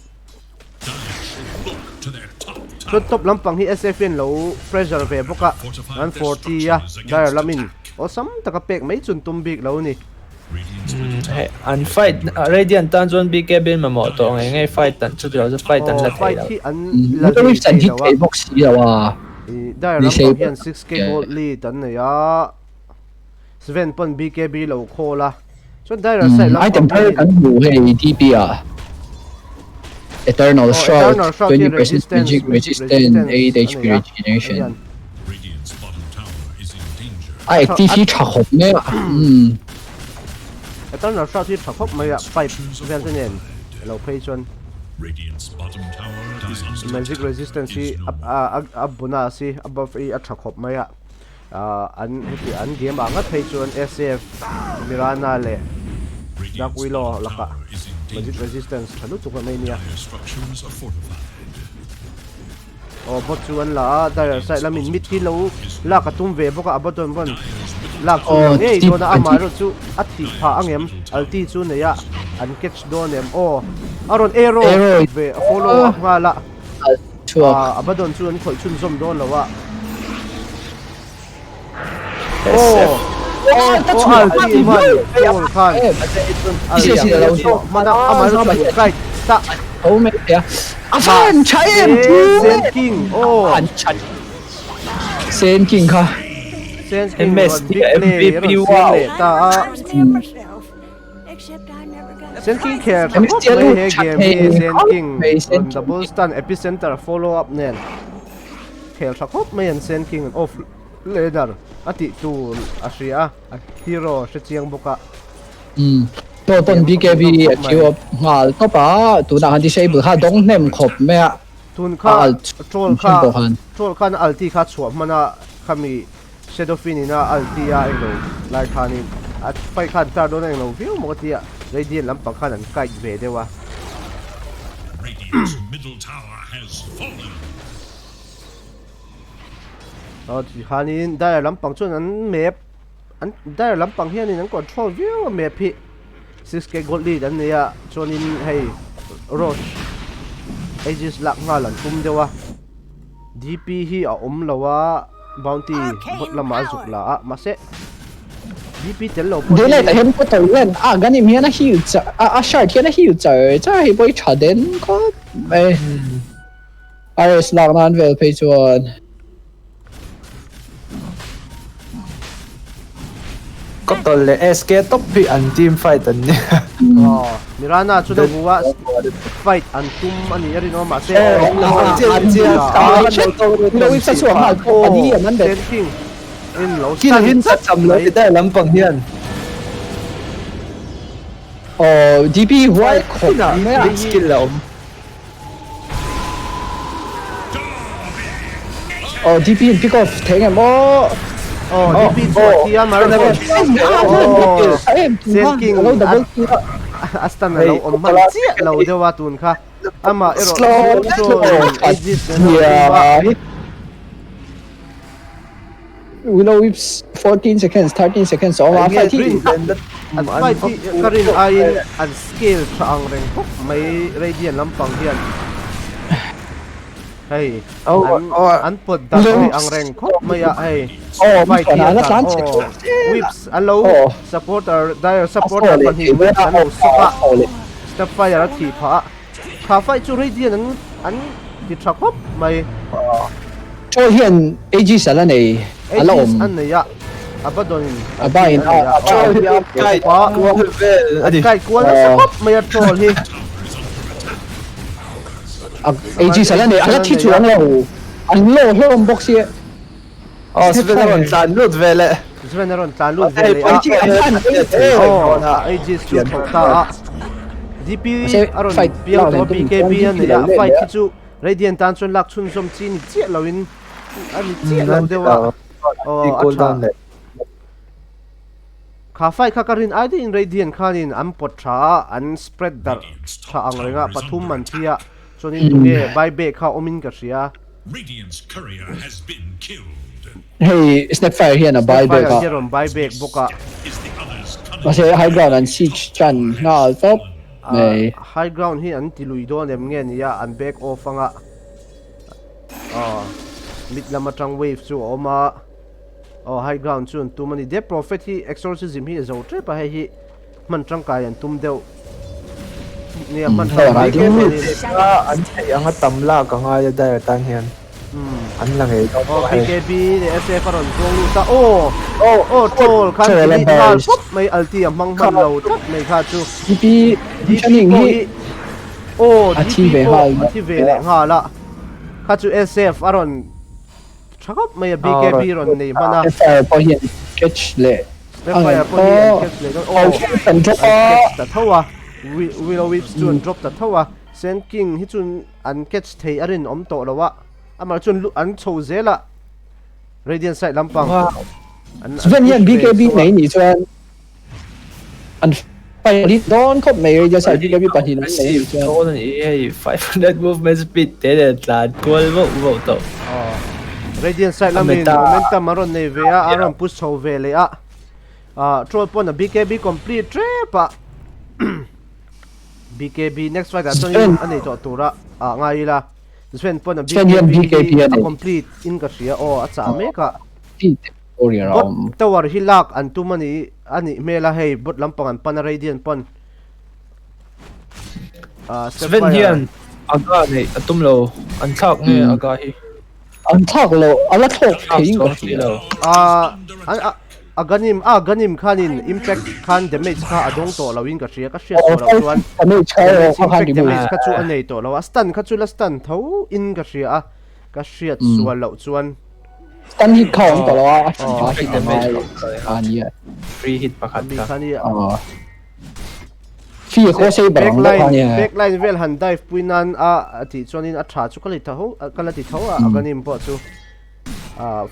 Chuan top lampang hi SF hian lo pressure ve bawk a, an 40 a dire lamin awlsam taka pek mai chun tum bik lo ni. Hei an fight Radiant tan chuan BKB an mamawh tawh ngei ngei fight an chu tilo chu fight an la thei lo. Fight hi an la thei lo a. Bawk si lo a. Dire lampang hian 6k gold lead an nei a. Sven pawn BKB lo call a. Chuan Dire side lam item thar kan hmu hei DP ah. Eternal Oh, Shroud, Eternal Shroud hi 20% resistance magic resistance resistance, 8 HP a nei a regeneration. hian. Radiant's bottom tower is in danger. A active hi tha khawp mai a. Umm. Eternal Shroud hi tha khawp mai a pipe vel te nen lo phei chuan. Radiant's bottom tower is under Magic attack. resistance hi Is no a more. a a bonus hi a buff hi a tha khawp mai a. Ah an heti an game ah ngat phei chuan SF Mirana leh Dark Radiant's Willow bottom lakah tower is in magic danger. resistance tha lutuk a mai nia. Dire structures are fortified. Aw bot chu an la a dire side lamin mit hi lo lak a tum ve bawk a a bottom rawn lak chu la ngei dawn a amaherawh chu a thih phah angem ulti chu nei a an catch dawn em aw a rawn arrow ve a follow up nghal a a bottom chu an khawih chhunzawm dawn lo a aw aw ulti man goal khan ulti a chhuah hman a amaherawh chu kite ta Tho mai thei a. A fan tha em chu! Sen King aw. An tha Sen King kha. Sen King rawn big play a rawn siam leh ta a. Sen King khel tha khawp mai he game hi Sen King rawn double stun epicenter follow up nen khel tha khawp mai an Sen King an off laner a tih tur a hria a hero a hre chiang bawk a. Umm Paw pawn BKB a queue up nghal tawp a, tunah khan disable kha a dawng hnem khawp mai a. Tun kha troll kha troll khan ulti kha chhuah hman a khami Shadow Fiend in a ulti a englo lai khanin a fight khan tar dawn a englo viau maw ka ti a, Radiant lampang khan an kite ve deuh a. Radiant's middle tower has fallen. Aw tikhanin dire lampang chuan an map an dire lampang hianin an control viau a map hi 6k gold lead an nei a chuanin hei Rosh Aegis lak nghal an tum deuh a DP hi a awm lo a bounty bot lamah a zuk la a mahse DP tel lo pawh hi Daylight ah hian Potter hian a Ganim hian a heal char a shard hian a heal char char hei pawh hi tha den khawp mai. RS lak nan vel phei chuan. Kawtawl leh SK top hi an team fight an nia. Aw, Mirana chu na hmu a fight an tum a nih a rinawm mahse Kill hin chat cham lo ti dai lampang hian. Aw, DP huai khawp mai a. Big skill a awm. Aw DP in pick off thei ngem aw. Aw DP chu a thi a mar Sen King a stun a lo awm hman chiah lo deuh a tun kha amah erawh chu Aegis nen a awm a. Willow Whips 14 seconds 13 seconds a awm a fight hi an fight hi ka rin aiin an scale tha ang reng khawp mai Radiant lampang hian hei an an pawt darh thei ang reng khawp mai a hei fight hi a tlan aw Whips an lo supporter dire supporter pahnih Whips an lo sawk a Snapfire a thih phah a Kha fight chu Radiant an an ti tha khawp mai. Troll hian Aegis a la nei a la awm. Aegis a nei a, Abaddon in a nei a. Troll hi a kai kual vel a ni. Kai kual nasa khawp mai a Troll hi. Aegis a la nei, a la thi chuang lo. An lo hlawm bawk sia. Aw Sven a rawn tlan lut ve leh. Sven a rawn tlan lut ve leh a. Aw Aegis chu thlawh ta a. DP a rawn piang tawh a BKB a nei a fight hi chu Radiant tan chuan lak chhunzawm chi ni chiah lo in a ni chiah lo deuh a. Aw a tha. Kha fight kha ka rin ai deuhin Radiant khanin an pawt tha a an spread darh tha ang reng a pathum an thi a chuanin tunge buyback kha awmin ka hria. Radiant's courier has been killed. Hei Snapfire hian a buy back a. Snapfire hian rawn buy back bawk a. Mahse high ground an siege chan nghal tawp mai. High ground hi an ti lui dawn em nge nia an back off anga. Aw mid lam atang wave chu a awm a. Aw high ground chu an tum a ni. Death Prophet hi exorcism hi a zo tep a hei hi. Hman tangkai an tum deuh. Nia hman tangkai deuh chuan in. An theih anga tam lak a ngai a Dire tan hian an la ngei dawn pawh hei. BKB leh SF a rawn zuang lut a aw aw troll khan delete nghal pawp mai ulti a hmang hman lo tlat mai kha chu. DP pawh hi. Aw DP pawh a thi ve leh nghal a, kha chu SF a rawn tha khawp mai a, BKB rawn nei hman a. Snapfire pawh hian catch leh Snapfire pawh hi an catch leh dawn, aw an catch ta tho a, Willow Wisp chu an drop ta tho a, Sand King hi chu an catch thei a rinawm tawh lo a, amah chuan an chho zel a, Radiant side lampang an Sven hian BKB nei nih chuan an fight dawn khawp mai Radiant side BKB pahnih an nei nih chuan. Dawn ani hei 500 movement speed te nen tlan kual vauh vauh tawh. Radiant side lamin momentum an rawn nei ve a, an rawn push chho ve leh a. Troll pawn a BKB complete tep a. BKB next fight ah chuan a nei tawh tur a ngai ila. Sven pawn a BKB a complete in ka hria aw a chah mek a. Bot tower hi lak an tum a ni a nih hmel a hei bot lampang an pan a Radiant pawn. Sven hian Aga neih a tum lo an thlak nge Aga hi. An thlak lo a la thlawk thei in ka hria. Aganim a Aganim khanin impact khan damage kha a dawng tawh lo in ka hria ka hriat tawh loh chuan damage kha damage impact damage kha chu a nei tawh lo a stun kha chu la stun tho in ka hria a ka hriat sual loh chuan stun hit kha awm tawh lo a a hran hit damage a nia free hit pakhat kha nia fee khaw sei barang deuh kha nia backline vel han dive pui nan a tih chuanin a tha chu ka la ti tho ka la ti tho a Aganim pawh chu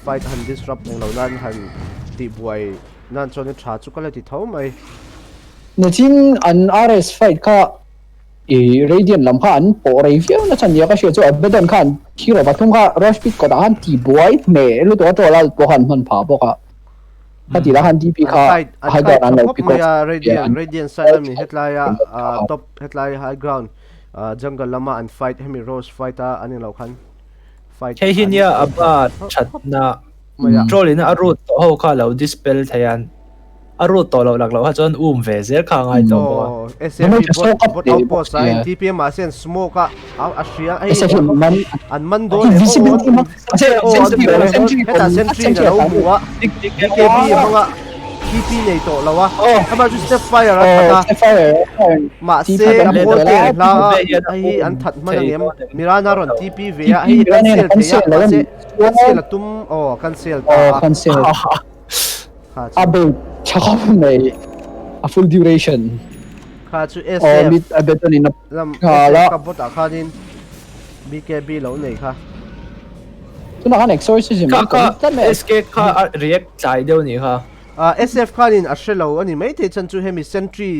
fight han disrupt eng lo nan han tih buai nan chuan in tha chu ka la ti tho mai. Nachin an RS fight kha i Radiant lam kha an pawh rei viau na chhan nia ka hria chu Abaddon khan hero pathum kha Rush Pit kawtah khan ti buai hneh lutuk a troll a pawh khan hman phah bawk a. Kha ti lah khan DP kha high ground an lo pick off. Radiant Radiant side lami hetlai a top hetlai high ground jungle lama an fight hemi Rose fight a an englo khan fight Hei hi nia a ba thatna troll in a root tawh ho kha lo dispel thei an a root tawh loh lak loh kha chuan um ve zel kha a ngai tawh bawk a. SFE bot bot outpost a in TPM ah hian smoke a a hria hei an man dawn leh aw hetah sentry in a lo hmu a BKB a hmang a TP nei tawh lo a amah chu step fire a that a mahse a ball te an hla a hei hi an that hman ang em Mirana rawn TP ve a hei cancel thei a mahse cancel a tum aw cancel ta a cancel a bei tha khawp mai a full duration kha chu SF mit a bet anin lam SF ka bot ah khanin BKB lo nei kha tunah khan exorcism kha kha SK kha react tlai deuh ni kha SF khanin a hrelo ani maithei chan chu hemi sentry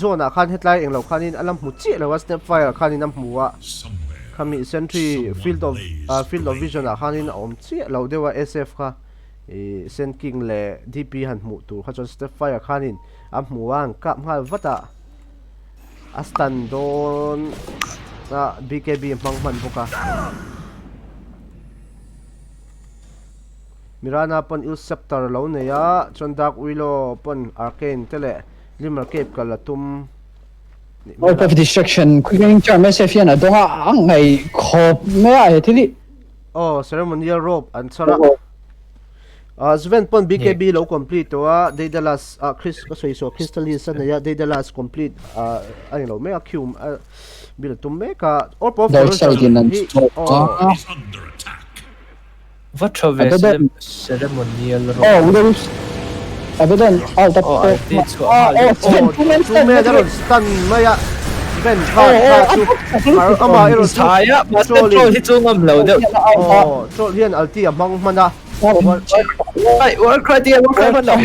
zone ah khan hetlai englo khanin a la hmu chiah lo a snapfire khanin a hmu a khami sentry field of field of vision ah khanin a awm chiah lo deuh a SF kha ih sent king leh DP han hmuh tur kha chuan snapfire khanin a hmu a an kap nghal vat a a stun dawn a BKB a hmang hman bawk a. Mirana pawn Il Scepter a lo nei a, chuan Dark Willow pawn Arcane te leh Glimmer Cape kal a tum nih hmel a. Orb of Destruction, Quickening Charm SF hian a dawng a, a ngaih khawp mai a he thil hi. Aw, Ceremonial Robe an chhar a. Ah, Sven pawn BKB lo complete tawh a, Daedalus, ah Chris ka sawi saw Crystallis a nei a, Daedalus complete ah a ni lo mek a, Cube a build a tum mek a. Orb of Dark side Corrosion in an hi chhawk aw. a. Is under attack. Va tha ve ceremonial rawh. Oh, Willow Abaddon out Oh, a ti chhuah nghal. Oh, Sven two man a rawn stun mai a. Sven kha kha chu mar ama erawh chu Thai a, mahse troll hi chu ngam lo deuh. Oh, troll hian ulti a hmang hman a. Ai, war cry ti war cry hman lo.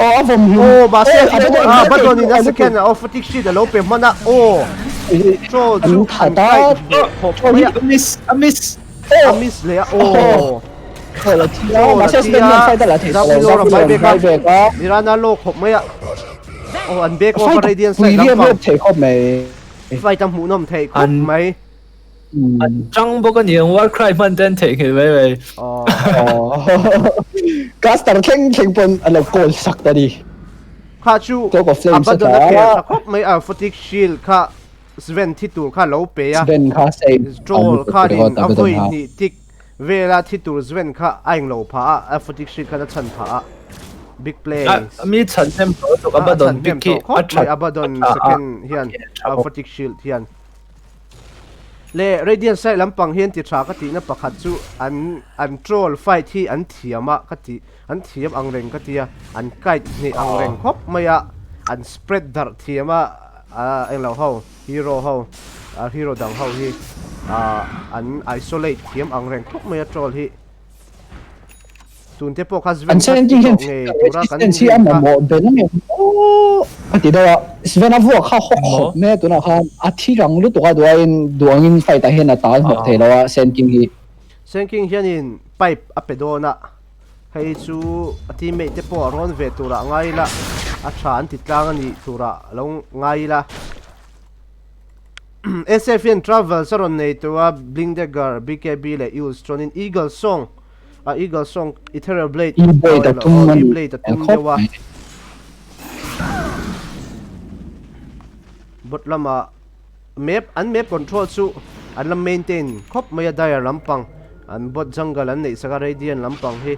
Oh, a vawm hlum. Oh, mahse Abaddon in a second a fatigue sheet a lo pe hman a. Oh, troll chu an kai khawp mai a. Miss, a miss. A miss leh a aw. Troll a thi a, mahse Sven hian fight a la thei tawh lo. Zavilor a bai bek a, Mirana lo khawp mai a. Aw an back off a Radiant side lampang. Pui riap thei khawp mai. Fight a hmuhnawm thei khawp mai. An tang bawk a niang Warcry hman ten theihnghilh mai mai. Aw. Caster thleng thleng pawn a lo call sak ta ni. Kha chu Abaddon a khel tha khawp mai a Fatigue Shield kha Sven thi tur kha lo pe a. Sven kha save. Troll khanin a vawi hnih tik vela thi tur Sven kha a englo phah a, a fatigue sheet khan a chhan phah a. Big play. A mi chhan hnem tawh lutuk Abaddon pick hi a tha. Abaddon second hian a fatigue shield hian. Le Radiant side lampang hian ti tha ka tihna pakhat chu an an troll fight hi an thiam a ka ti an thiam ang reng ka tia an kite hnih ang reng khawp mai a an spread darh thiam a englo ho hero ho hero dang ho hi an isolate thiam ang reng khawp mai a troll hi. Tun te pawh kha Sven kha thi tawh ngei tura kan in rin kha. Bel nge maw a ti deuh a, Sven a vuak kha hawk khawp mai a tunah khan a thi rang lutuk a duaiin duangin fight ah hian a tal hnawk thei lo a Sand King hi. Sand King hianin pipe a pe dawn a, hei chu a teammate te pawh a rawn ve turah ngai ila a tha an ti tlang a nih turah lo ngai ila. SF hian Travels a rawn nei tawh a, Blink Dagger, BKB leh Eul's chuanin Eagle Song a Eagle Song Ethereal Blade E-blade a tum a E-blade a tum deuh a bot lama map an map control chu an la maintain khawp mai a dire lampang an bot jungle an neih sak a radiant lampang hi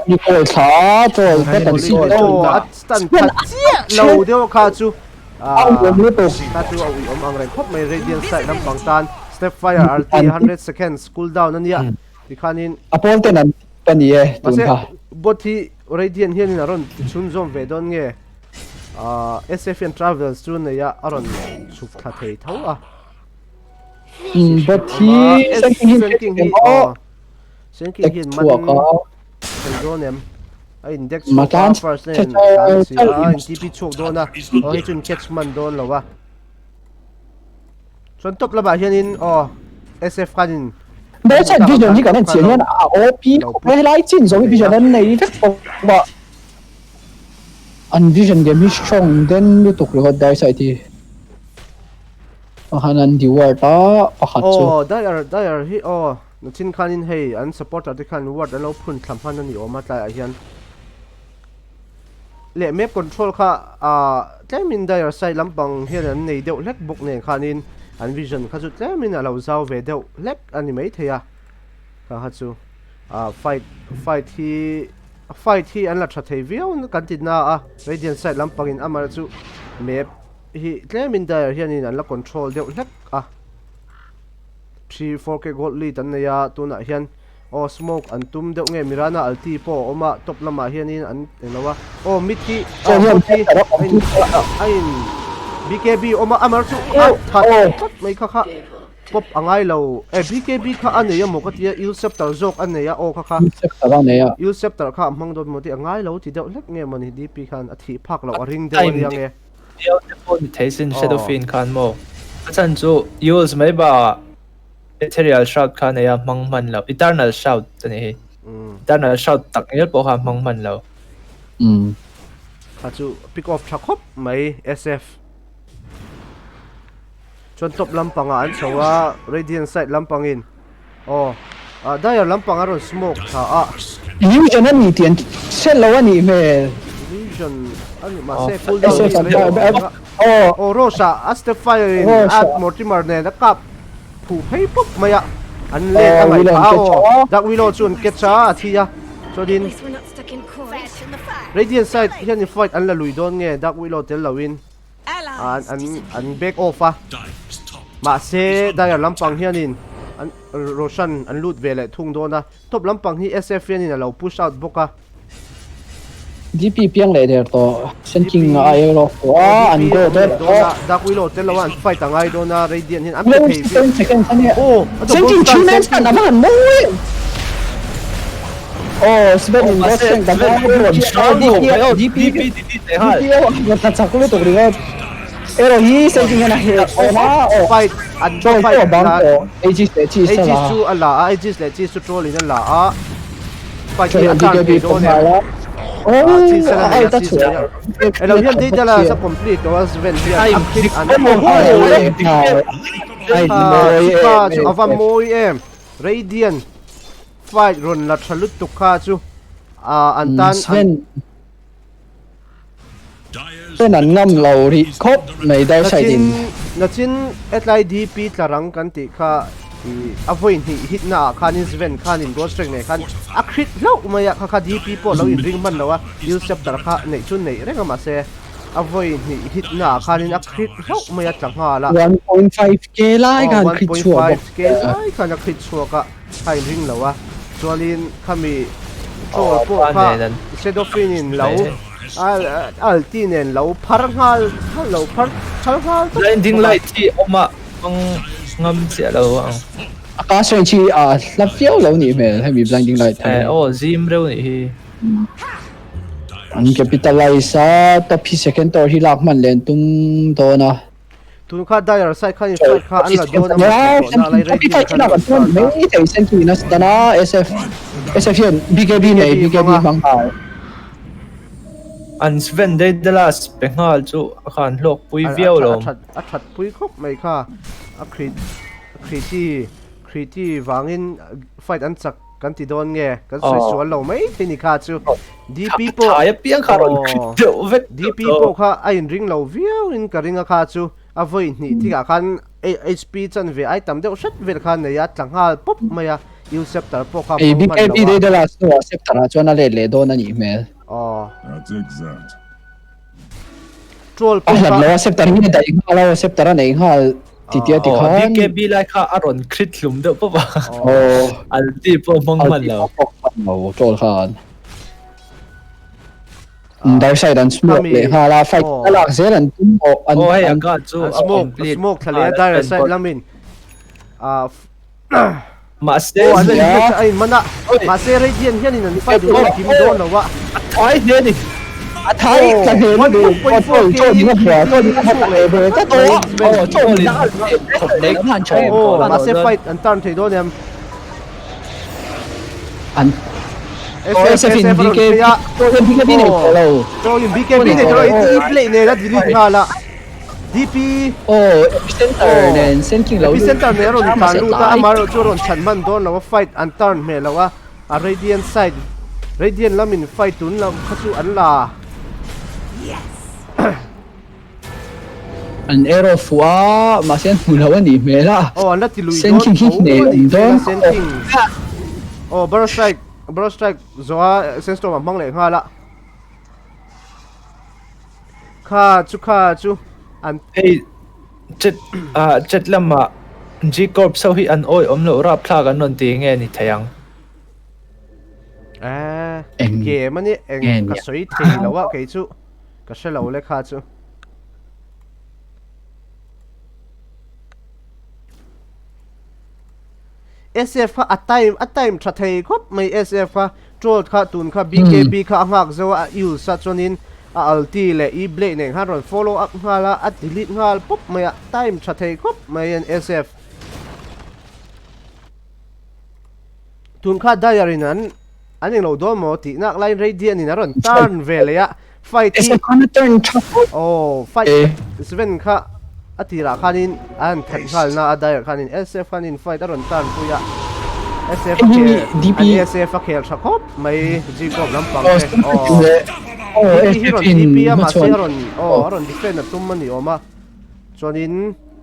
ni kawl thla chawl te kan si oh a stun khat chiah lo deuh kha chu a awm lutuk kha chu a ui awm ang reng khawp mai radiant side lampang tan step fire RT 100 seconds cool down ania Tikhanin. A pawl ten an ka ni e tun kha. Mahse bot hi Radiant hianin a rawn ti chhun zawm ve dawn nge SF hian Travels chu nei a a rawn chhuk thla thei tho a. Bot hi Senking hi aw Senking hian man thei dawn em a in deck chhuak a first nen tlan si a in TP chhuak dawn a aw hei chu in catch man dawn lo a. Chuan top lamah hianin aw SF khanin Darkseid vision hi kan en chian hian a OP khawp mai helai chin zawng hi vision an nei vek bawk a an vision game hi strong den lutuk ringawt Darkseid hi pakhat an deward a pakhat chu Aw Dire Dire hi aw nachin khanin hei an supporter te khan ward an lo phun thla hman a ni awm a tlaiah hian Leh map control kha ah tlemin dire side lampang hian an nei deuh hlek bawk nen khanin an vision kha chu tlemin a lo zau ve deuh hlek a ni maithei a kha kha chu ah fight fight hi fight hi an la tha thei viau kan ti na a radiant side lampangin amah chu map hi tlemin dire hianin an la control deuh hlek a 3 4k gold lead an nei a tunah hian. Aw smoke an tum deuh nge Mirana alti pawh a awm a top lamah hianin an englo a aw mid hi aw bot hi a in a in BKB awm a amar chu a that tlat mai kha kha pop a ngai lo e BKB kha a nei amaw ka tia Ilceptor zawk a nei a aw kha kha Ilceptor kha a hmang dawn maw tih a ngai lo ti deuh hlek nge mawni DP khan a thih phak loh a ring deuh ania nge. Viau te pawh ni thei sin Shadow Fiend khan maw a chhan chu Yules mai bakah Ethereal Shroud kha nei a hmang hman lo. Eternal Shroud a ni hi. Eternal Shroud tak ngial pawh kha a hmang hman lo. Kha chu pick off tha khawp mai SF. Chuan top lampangah an chho a, Radiant side lampangin aw Dire lampang a rawn smoke tha a. Illusion a ni tih an hre lo a nih hmel. Illusion a ni mahse cooldown hi rei lo. Aw Rose ah a step fire in a Mortimer nen a kap phuh phei pawp mai a an let a ngaih phah a aw Dark Willow chu an catch a a thi a chuanin Radiant side hian in fight an la lui dawn nge Dark Willow tel lo in an an an back off a mahse Dire lampang hianin an Roshan an lut ve leh thung dawn a top lampang hi SF hianin a lo push out bawk a. DP piang leh der tawh Sen King a ai erawh tawh a an go dawn tawh Dark Willow tel lo a an fight a ngai dawn a Radiant hian an pe thei viau seconds a nia oh Sen King three man stun a va han mawi em oh Sven in boss strength a va DP DP DP a chak lutuk ringawt erawh hi Sen King hian a hek awm a oh fight an fight a bang tawh Aegis leh Cheese a la Aegis chu a la a Aegis leh Cheese chu troll in a la a Fight hi a turn thei dawn em? Oh, ta chu. Elo hian data sa complete to as ven hian a crit an Ai kha chu ava mawi em. Radiant fight ron la tha lutuk kha chu an tan Sven Sven an ngam lo ri khawp mai dar side in. Nachin hetlai DP tlarang kan tih kha i a vawi hnih hit na ah khanin Sven khanin goal strike nei khan a crit hlauh mai a kha kha DP pawh lo in ring hman lo a Ilceptor kha neih chu neih reng a mahse. A vawi hnih hit na ah khanin a crit hlauh mai a tla nghal a. 1.5 k lai khan crit chhuak bawk. 1.5 k lai khan a crit chhuak a, kha in ring lo a. Chuanin khami troll pawh kha Shadowfin in lo ulti nen lo phar nghal lo phar thal nghal tawp. Blinding light hi awm a hmang ngam chiah lo ang. A cast range hi a hla viau lo nih hmel hemi blinding light hi. Aw zim reuh nih hi. An capitalize a, top hi second tower hi lak hman leh an tum dawn a. Tun kha Dire side khan in fight kha an la dawn a maw tih tawh na lai Top hi fight hi lak an tum mai thei Sentry in a stun a, SF SF hian BKB nei BKB hmang nghal. An Sven Daedalus pe nghal chu a khan hlawk pui viau lo. A that pui khawp mai kha a Kriti Kriti vangin fight an chak Kan ti dawn nge? Kan sawi sual lo mai thei ni kha chu. DP pawh Thai apiang kha rawn crit deuh vek DP pawh kha a inring lo viau in ka ring a kha chu. A vawi hnih thik ah khan HP chan ve ai tam deuh hret vel kha nei a tla nghal pawp mai a. U scepter pawh kha hmang hman lo a. BKB Daedalus hnuah scepter ah chuan a let leh dawn a nih hmel. Aw. That's exact. Troll pawh kha. A hlat lo a scepter hi a daih nghal a, scepter a nei nghal. Titia ti khan. BKB lai kha a rawn crit hlum deuh pawp a. Ulti pawh hmang hman lo. Ulti pawh hmang hman lo troll khan. Dark side an smoke leh nghal a, fight a lak zel an tum pawh an. Oh hei a guard chu a complete. Smoke thla leh a dark side lamin. Mahse Oh an a in man a. Mahse Radiant hianin an fight duh kim dawn lo a. A thai hle a ni. A thai tla hle a ni. Control chaw ni a hria chaw ni a hria leh ve tlat a. Oh chaw ni a hria. Oh mahse fight an turn thei dawn em. An SF in BKB BKB nei tawh lo. Chaw in BKB nei tawh lo. I play nen a delete nghal a. DP Oh epicenter nen Senking lo epicenter nen a rawn tlan lut a amaherawh chu a rawn chhan hman dawn lo a fight an turn hmel lo a a radiant side radiant lamin fight tun lam kha chu an la an arrow fuh a mahse an hmu lo a nih hmel a oh an la ti lui dawn Senking hi hneh awm dawn Senking oh burst strike burst strike zawha sandstorm a hmang leh nghal a Kha chu kha chu an. Hei chat ah chat lamah G Corps ho hi an awi awm loh rapthlak an rawn ti nge ni thei ang. Eh game ani eng ka sawi thei lo a kei chu ka hre lo le kha chu. SF kha a time a time tha thei khawp mai SF kha troll kha tun kha BKB kha a nghak zo a use a chuanin a ulti leh e blade nen khan rawn follow up nghal a a delete nghal pawp mai a time tha thei khawp mai an SF tun kha Dire in an an englo dawn maw tih nak laiin Radiant in a rawn turn ve leh a Fight hi SF khan a turn tha khawp. Aw fight Sven kha a tirah khanin a han that nghal na a Dire khanin SF khanin fight a rawn turn pui a SF a khel an SF a khel tha khawp mai G Corp lampang te aw DP hi rawn DP a mahse a rawn aw a rawn defend a tum a ni awm a chuanin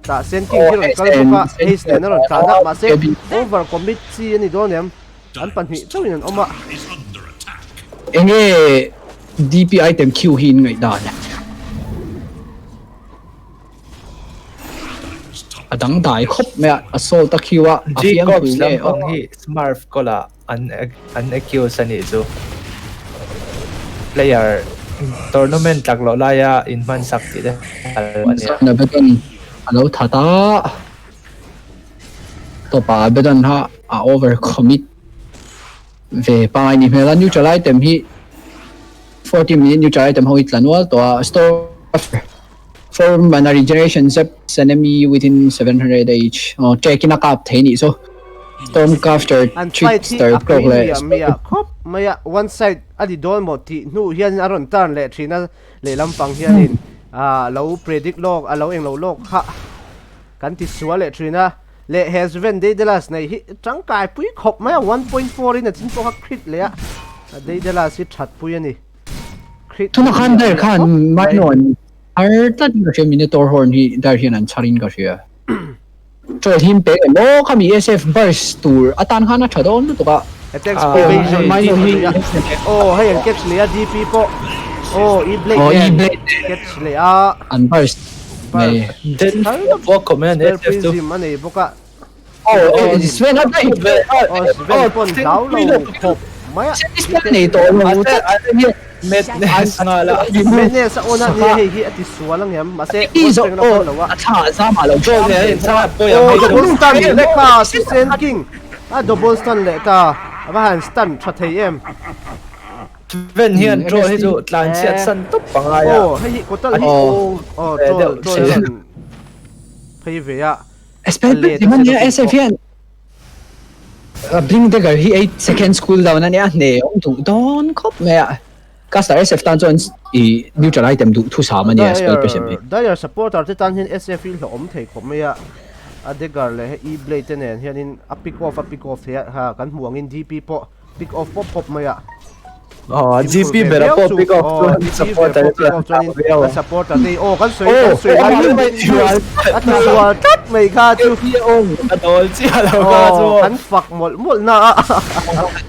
tah Sen King hi rawn kal bawk a Haze nen a rawn tlan a mahse over commit chi a ni dawn em an pahnih chauhin an awm a. Enge DP item Q hi in ngaihdan a? A dangdai khawp mai a, assault a Q a, a G fiamthu Corps nge lampang hi Smurf kawlah an an accuse a nih chu. Player tournament tlak loh laia inhman sak tih te a lo a nia. Abaddon a lo that a, tawpah Abaddon kha a over commit. Ve pangai ni hmel a, neutral item hi 40 minute neutral item ho hi tla nual tawh a, store for mana regeneration zaps enemy within 700 h aw check in a kap thei nih chu stormcaster An fight hi trickster a cloak pui leh miah miah khawp mai a, one side a ni dawn maw tih hnu hian a rawn turn leh thin a, lehlam pang hianin ah lo predict lawk a lo englo lawk kha kan ti sual leh thin a. Leh he Sven Daedalus nei hi tangkai pui khawp mai a, 1.4 in a chin pawh kha crit leh a, Daedalus hi that pui a ni. Crit Tuna khan Dire khan Mino an chhar tlat in ka hria, Minotaur Horn hi Dire hian an chhar in ka hria. Troll him pek em aw khami SF burst tur atan khan a tha dawn lutuk a. Attack evasion Mino hi Aw hei an catch leh a DP pawh. Oh, e blade Oh, nen E-blade. catch leh a. An burst nei. Den vuak khawp mai a ni Spell SF chu. prism a nei bawk a. Oh, eh, Sven a dive ve. Oh, Sven pawn hlau lo khawp mai a. Sven nei tawh lo. Madness nghal a. Madness a awn a nia hei hi a ti sual ang em mahse I zo Gold Strength a oh pawn lo a. a thla zama lo Gold nen a inchhang pawi ang Oh, hei chu. double stun leh kha chu Sand King a double stun leh ta a va han stun tha thei em. Sven hian troll hi chu tlan chhiat san tawp pangai a. Oh, hei hi kotal hi Oh. oh troll troll hian phei ve a. Spell prism a nia SF hian Blink Dagger hi 8 seconds cooldown a nia hne awm duh dawn khawp mai a. Caster SF tan chuan i neutral item duh thusam a nia spell prism hi. Dire supporter te tan hian SF hi hlawhawm thei khawp mai a. A dagger leh hei e-blade te nen hianin a pick off a pick off thei a ha kan hmuh angin DP pawh pick off pawp pawp mai a. Aw GP bera pawh pick off chuan supporter te chuan an viau ang. Supporter te aw kan sawi kan sawi lai chuan a ti sual tlat mai kha chu. A dawl chiah lo kha chu. Kan fak mawlh mawlh na a.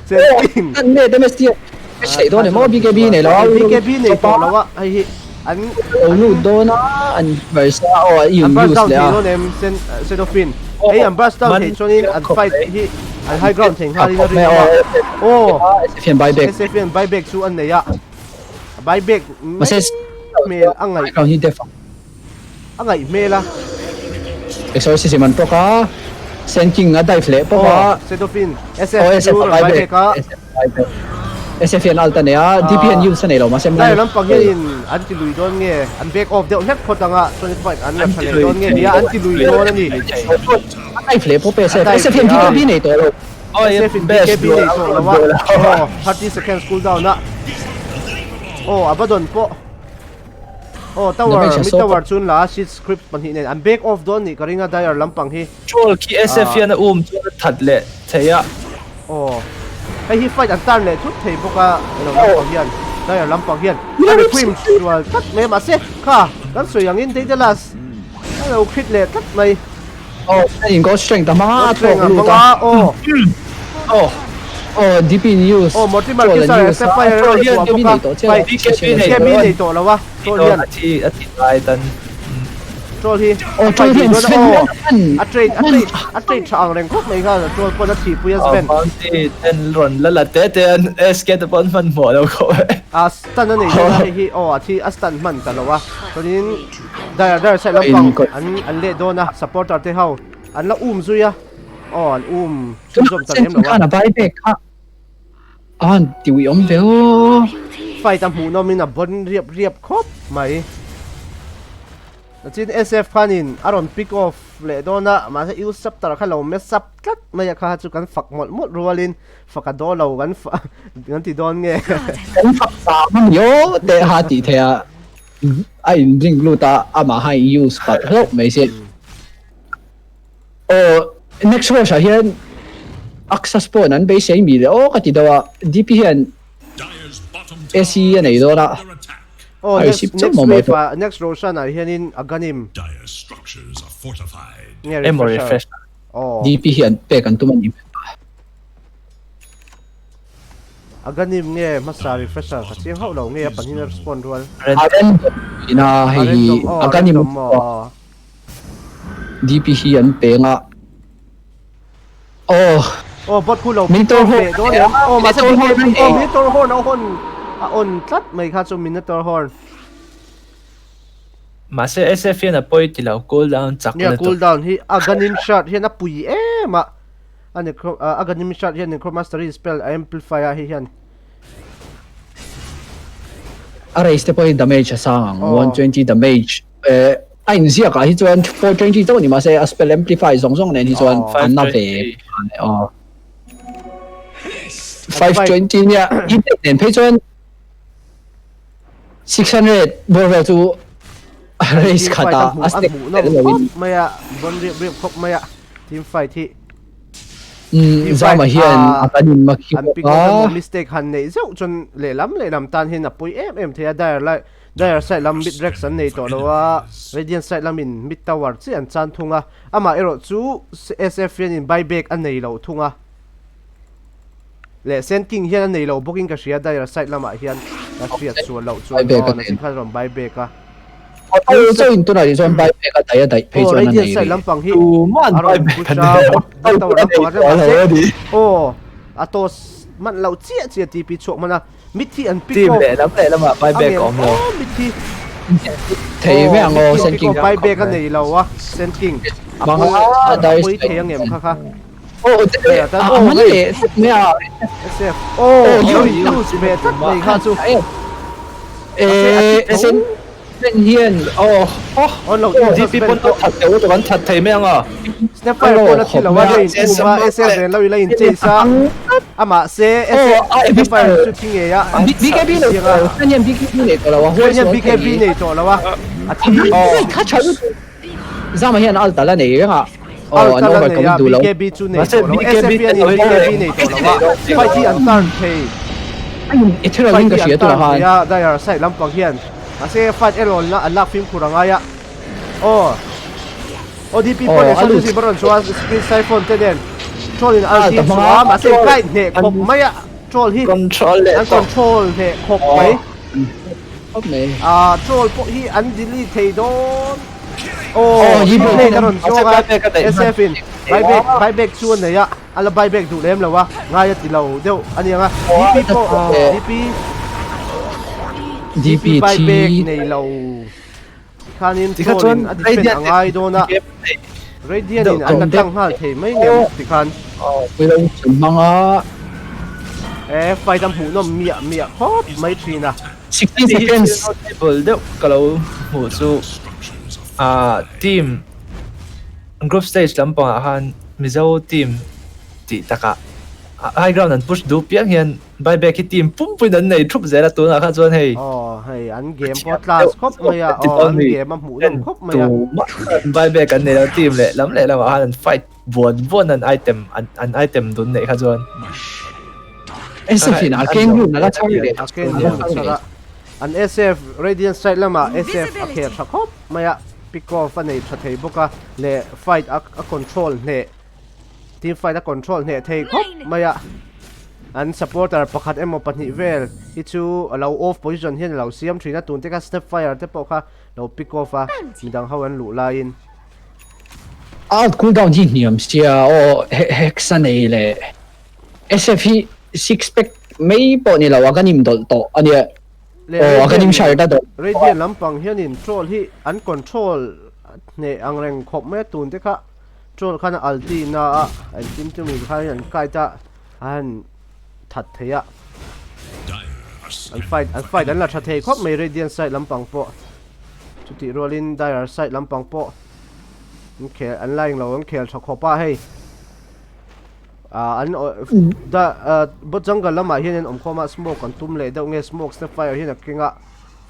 Chelting. Kan net MST a chheih dawn emaw BKB nei lo a. BKB nei tawh lo a hei hi an lo lut dawn a an versa aw a an burst down use leh thei a. dawn em sen Sedofin hei an burst down thei chuanin an fight hi an high ground thei nghalin a rin awm a aw SF hian buyback SF hian buyback chu an nei a buyback mahse hmel a ngaih high ground hi def ang a ngaih hmel a Exorcism an pawk a Sand King a dive leh pawk a Sedofin SF chu rawn buyback a SF buyback SF hian alt a nei a DP hian use a nei lo mahse Lai lampang hianin an ti lui dawn nge an back off deuh hlek phawt anga chuan fight an la tha leh dawn nge nia an ti lui dawn a ni. A dive leh pawp e SF SF hian BKB nei tawh lo. SF in BKB nei tawh lo a aw 30 seconds cool down a aw Abaddon pawh aw tower mid tower chun la sheet script pahnih nen an back off dawn nih ka ring a Dire lampang hi. Troll khi SF hian a um chuan a that leh thei a. Aw. Hei hi fight an turn leh thut thei bawk a elo lampang hian Dire lampang hian a requiem sual tlat mai a mahse kha kan sawi angin Daedalus a lo crit leh tlat mai. Aw a in ghost strength a hmang a a thawk lut a. Aw. Aw. Aw DP news. Aw Mortimer Kisar a Sapphire a rawn chhuah bawk a. Fight BKB nei tawh lo a troll hian. A thi a thi lai tan. Troll hi Aw troll hian Sven a trade a trade a trade tha ang reng khawp mai kha troll pawn a thih pui a Sven. Bounty ten rawn la la te te an SK te pawn hmanhmawh lo khawp e. A stun a nei dawn a hei hi aw a thi a stun hman ta lo a chuanin Dire Dire side lampang an an leh dawn a supporter te ho an la um zui a aw an um chhunzawm ta lem lo a. Khan a buyback kha a han ti ui awm ve aw. Fight a hmuhnawm in a bon riap riap khawp mai. Chin SF khanin a rawn pick off leh dawn a, mahse U Chapter kha lo mess up tlat mai a kha chu kan fak mawlh mawlh rualin fak a daw lo kan kan ti dawn nge. Kan fak zam a ni aw teh ha tih theih a a in blink lut a amah kha in use palh hlauh mai se. Aw next rush ah hian Axas pawhin an beisei mi leh aw ka ti deuh a DP hian AC a nei dawn a. Aw next next wave ah next Roshan ah hianin Aghanim nge Emaw refresher refresh aw DP hi an pek an tum a ni hmel a. Aghanim nge hmasa refresher ka chiang hauh lo nge a pahnih a spawn rual. A random ina hei hi random aw Aghanim random maw DP hi an peng a aw Aw bot khu lo Minotaur pick off horn leh dawn em aw mahse Minotaur horn BKB aw Minotaur horn a hawn a on tlat mai kha chu Minotaur horn. Mahse SF hian a pawi ti lo cool down chak Nia lutuk. cool down hi Aghanim shard hian a pui em a a necro Aghanim shard hian necromastery spell a amplify a hei hian. A race te pawh hi damage a sang ang Aw. 120 damage eh a inziak ah hi chuan 420 chauh a ni mahse a spell amplify zawng zawng nen hi chuan Aw. an na ve aw 520 nia i bet nen phei chuan 600 bawr vel chu race Team fight khat a ah hmuh a a stack hmuh tel nawm lo in khawp mai a bon riap riap khawp mai a team fight hi. Umm Zama hian a kan in makhi An bawk pick off a. emaw mistake han neih zeuh chuan lehlam lehlam tan hian a pui em em thei a Dire lai Dire side lam mid rex an nei tawh lo a Radiant side lamin mid tower chiah an chan thung a amah erawh chu SF hianin buy back a nei lo thung a leh Sand King hian a nei lo bawkin ka hria Dire side lamah hian. Ka hriat sual loh chuan aw nachin khan rawn buy back a. Kotol chauh in tunah chuan buy back a daih a daih phei chuan a nei rih. Side lampang hi a rawn push a bot tower lampang a rem mahse aw a toss man loh chiah chiah TP chhuak hman a mithi an pick off. Team lehlam lehlamah buy back a awm lo. Mithi thei mai ang aw Sand King. Buy back a nei lo a Sand King a pawi thei ang em kha kha. Aw a man leh tlat mai a. SF aw use ve tlat mai kha chu. Eh Sand hian aw DP pawn a that deuh lutuk an that thei mai ang a. Snapfire pawn a thi lo a rain um a SF nen lo ila in chase a amah se SF Snapfire chu thi ngei a BKB nei tawh lo Sand hian BKB nei tawh lo a Sand hian BKB nei tawh lo a a thi kha tha lutuk Zama hian alt ala nei reng a Alt ala nei a BKB chu nei tawh lo SF hian in BKB nei tawh lo a fight hi an turn thei Ethereal in ka hria tur a han Dire side lampang hian mahse fight erawh an lak fimkhur a ngai a aw ODP pawh leh Santuzi pawh rawn chhuah a Speed Siphon te nen Troll in an zin chhuah a mahse guide hneh khawp mai a Troll hi an control hneh khawp mai ah Troll pawh hi an delete thei dawn aw Blade a rawn zawng a SF in buyback buyback chu a nei a a la buyback duh lem lo a ngai a ti lo deuh a ni ang a DP pawh DP DP buyback nei lo. Tikhanin troll in a defend a ngai dawn a, Radiant in an la tlang nghal thei mai ngem tikhan. Pui lo chhun hmang a. E fight a hmuhnawm miah miah khawp mai thin a. 16 seconds. Notable deuh ka lo hmuh chu ah team group stage lampangah khan Mizo team tih takah high ground an push duh piang hian Buyback hi team pumpuiin an nei thup zel a tunah kha chuan hei. Aw hei an game pawh class khawp mai a aw an game a hmuh nawm khawp mai a. Tumah khan buyback an nei lo team leh lam leh lamah khan an fight buan buan an item an item dun neih kha chuan. SF in Arcane Rune a la chhar leh. Arcane Rune a chhar a. An SF Radiant side lamah SF a khel tha khawp mai a pick off a nei tha thei bawk a leh fight a control hneh. Team fight a control hneh thei khawp mai a, an supporter pakhat emaw pahnih vel hi chu a lo off position hian a lo siam thin a, tun te kha step fire te pawh kha lo pick off a, midang ho an luh laiin. Out cool down hi hniam sia aw hex a nei leh SF hi six pack mai pawh ni lo a kan im dawlh tawh a nia aw a kan im shirt a dawlh. Radiant lampang hianin troll hi an control hneh ang reng khawp mai a tun te kha. Troll khan a ulti na a an tin chu mi khan an kite a a han that thei a an fight an fight an la tha thei khawp mai Radiant side lampang pawh chutih rualin Dire side lampang pawh an khel an la englo an khel tha khawp a hei ah an da bot jungle lamah hian an awm khawm a smoke an tum leh deuh nge smoke snap fire hian a keng a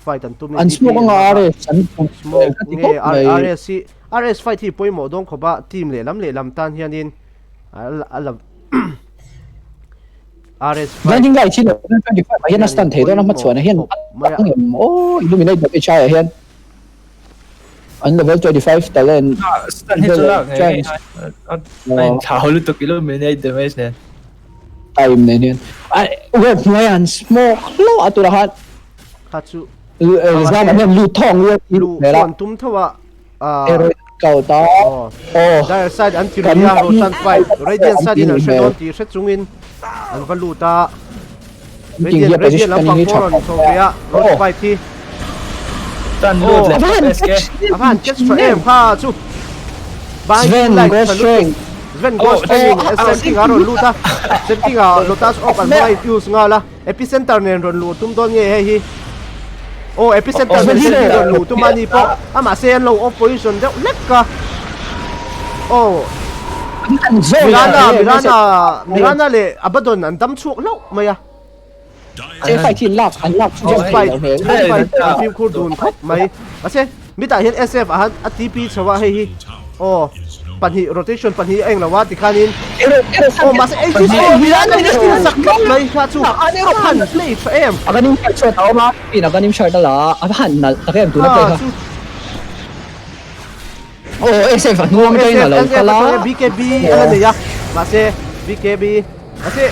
fight an tum an smoke anga RS an smoke nge RS hi RS fight hi pawimawh dawn khawp a team lehlam lehlam tan hianin a la RS fight Blinding light hi level 25 ah hian a stun thei dawn a hmachhuan ah hian aw illuminate damage ah hian an level 25 talent stun hi chu lak ngei ngei a inthlau lutuk illuminate damage nen time nen hian web hnuai an smoke hlauh a turah khan kha chu zan ah hian lut thawng lu chuan tum tho a Heroin kau ta. Oh. Dire side an ti lui a, Roshan fight. Radiant side in an hre dawn tih hre chungin an va lut a. Radiant Radiant lampang pawh rawn chho ve a, Rosh fight hi. Tan lut leh SK. A van catch tha em kha chu. Binding light tha lutuk. Sven Ghost Strength in SM King a rawn lut a. SM King a Lotus Orb an hmanga in use nghal a. Epicenter nen rawn luh tum dawn nge hei hi? Aw epicenter nen hi rawn luh tum a ni pawh a mahse an lo off position deuh hlek a. Aw Mirana Mirana Mirana leh Abaddon an dam chhuak hlauh mai a. Che fight hi lak an lak chu fight fight an fimkhur dun khawp mai. Mahse mitah hian SF a han a TP chho a hei hi. Aw pahnih rotation pahnih a englo a tikhanin aw mahse ei chu aw Mirana in a steal sak tlat mai kha chu a han play tha em. A kan in fight chhuat a awm a in a kan in shirt a la a a han nalh tak em tuna play kha. Aw SF a hnuang atangin a lo kal a. BKB a la nei a mahse BKB mahse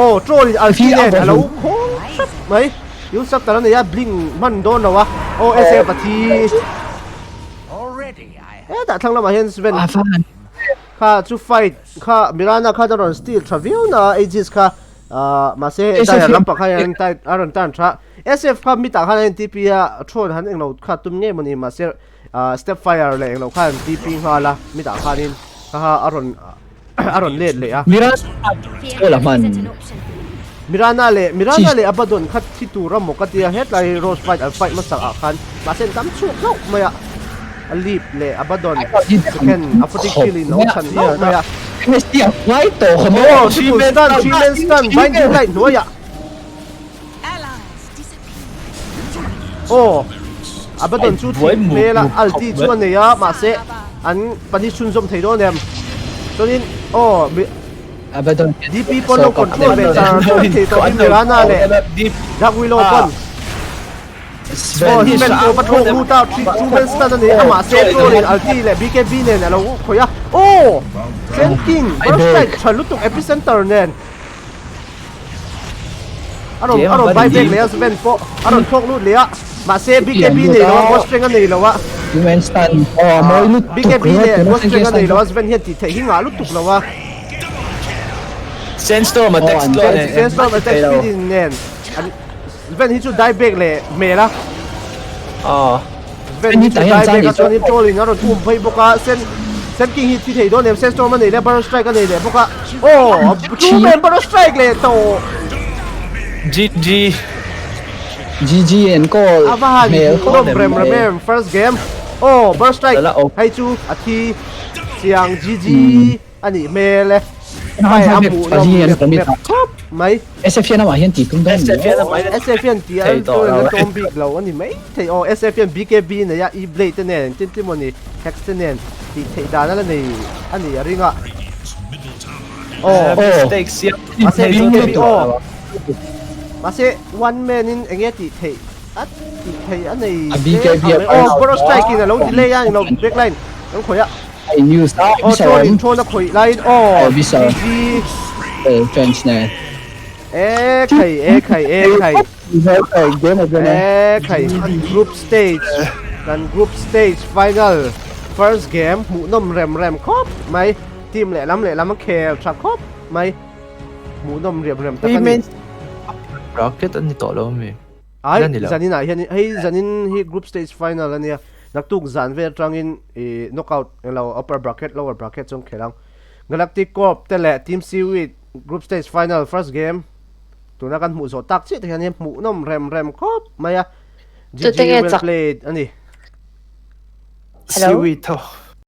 aw troll in ulti nen a lo khawng hrep mai. Yul Scepter a nei a, blink hman dawn lo a. Aw SF a thi. Hetah thlang lamah hian Sven kha chu fight kha Mirana khan a rawn steal tha viau na a Aegis kha mahse Dire lampang khan hian a rawn turn tha. SF kha mitah khan a in TP a, thawn han englo kha tum ngei mawni mahse Step fire leh englo khan TP nghal a mitah khanin kha kha a rawn a rawn let leh a. Mirana la hman. Mirana leh Mirana leh Abaddon kha thi tur a maw ka tia hetlai Rose fight an fight hmasak ah khan mahse an tam chhuak hlauh mai a a leap leh Abaddon second a footing kill in lo chhan hlauh mai a. MST a ngai tawh kha maw. Aw triple stun three man stun binding light hnuaiah. Aw Abaddon chu thih hmel a ulti chu a nei a mahse an pahnih chhunzawm thei dawn em chuanin aw Abaddon DP pawn lo control ve char char thei tawh in Mirana leh Dark Willow pawn aw Sven pawh va thlawk lut a two man stun a nei a mahse troll in ulti leh BKB nen a lo khawih a aw Sand King burst strike tha lutuk epicenter nen A rawn a rawn bye back leh a Sven pawh a rawn thlawk lut leh a mahse BKB nei lo a ghost strength a nei lo a Human stun aw a mawi lutuk BKB leh ghost strength a nei lo a Sven hian tih theih hi ngah lutuk lo a Sandstorm attack slow nen Sandstorm attack speed in nen Sven hi chu die back leh hmel a Sven hi chu die back a chuan in troll in a rawn um phei bawk a Sand Sand King hi thi thei dawn em Sandstorm a nei leh Burrow Strike a nei leh bawk a aw two man Burrow Strike leh tawh GG GG an call a va han hmuhnawm rem rem em first game aw Burrow Strike hei chu a thi chiang GG A nih hmel e. Hei a hmuh nawm mep mep khawp mai. SF hian amah hian tih tum dawn ni aw. SF hian tih a chuan a tlawm bik lo a ni mai thei aw. SF hian BKB nei a E-blade te nen tin tin mawni Hex te nen tih theih dan a la nei a nih a ring a. Aw. Mahse BKB aw. Mahse one man in enge tih theih a tih theih a nei tlem ang mai. Aw Burrow Strike in a lo delay a englo backline an khawih a. Ai news a Oh, troll in troll a khawih laiin oh GG French ne E khai e khai e khai E khai group stage kan group stage final first game hmuhnawm rem rem khawp mai team lehlam lehlam a khel tha khawp mai hmuhnawm rem rem tak a ni. Bracket an ni tawh lo ami? Ai zanin ah hian hei zanin hi group stage final ania Naktuk zan vel atangin ih knockout englo upper bracket lower bracket chu an khelh ang. Galactic Corp te leh Team Seaweed group stage final first game tuna kan hmuh zawh tak chiah te hian hmuhnawm rem rem khawp mai a. Tute GG nge well chak? played a ni. Hello? Seaweed tho.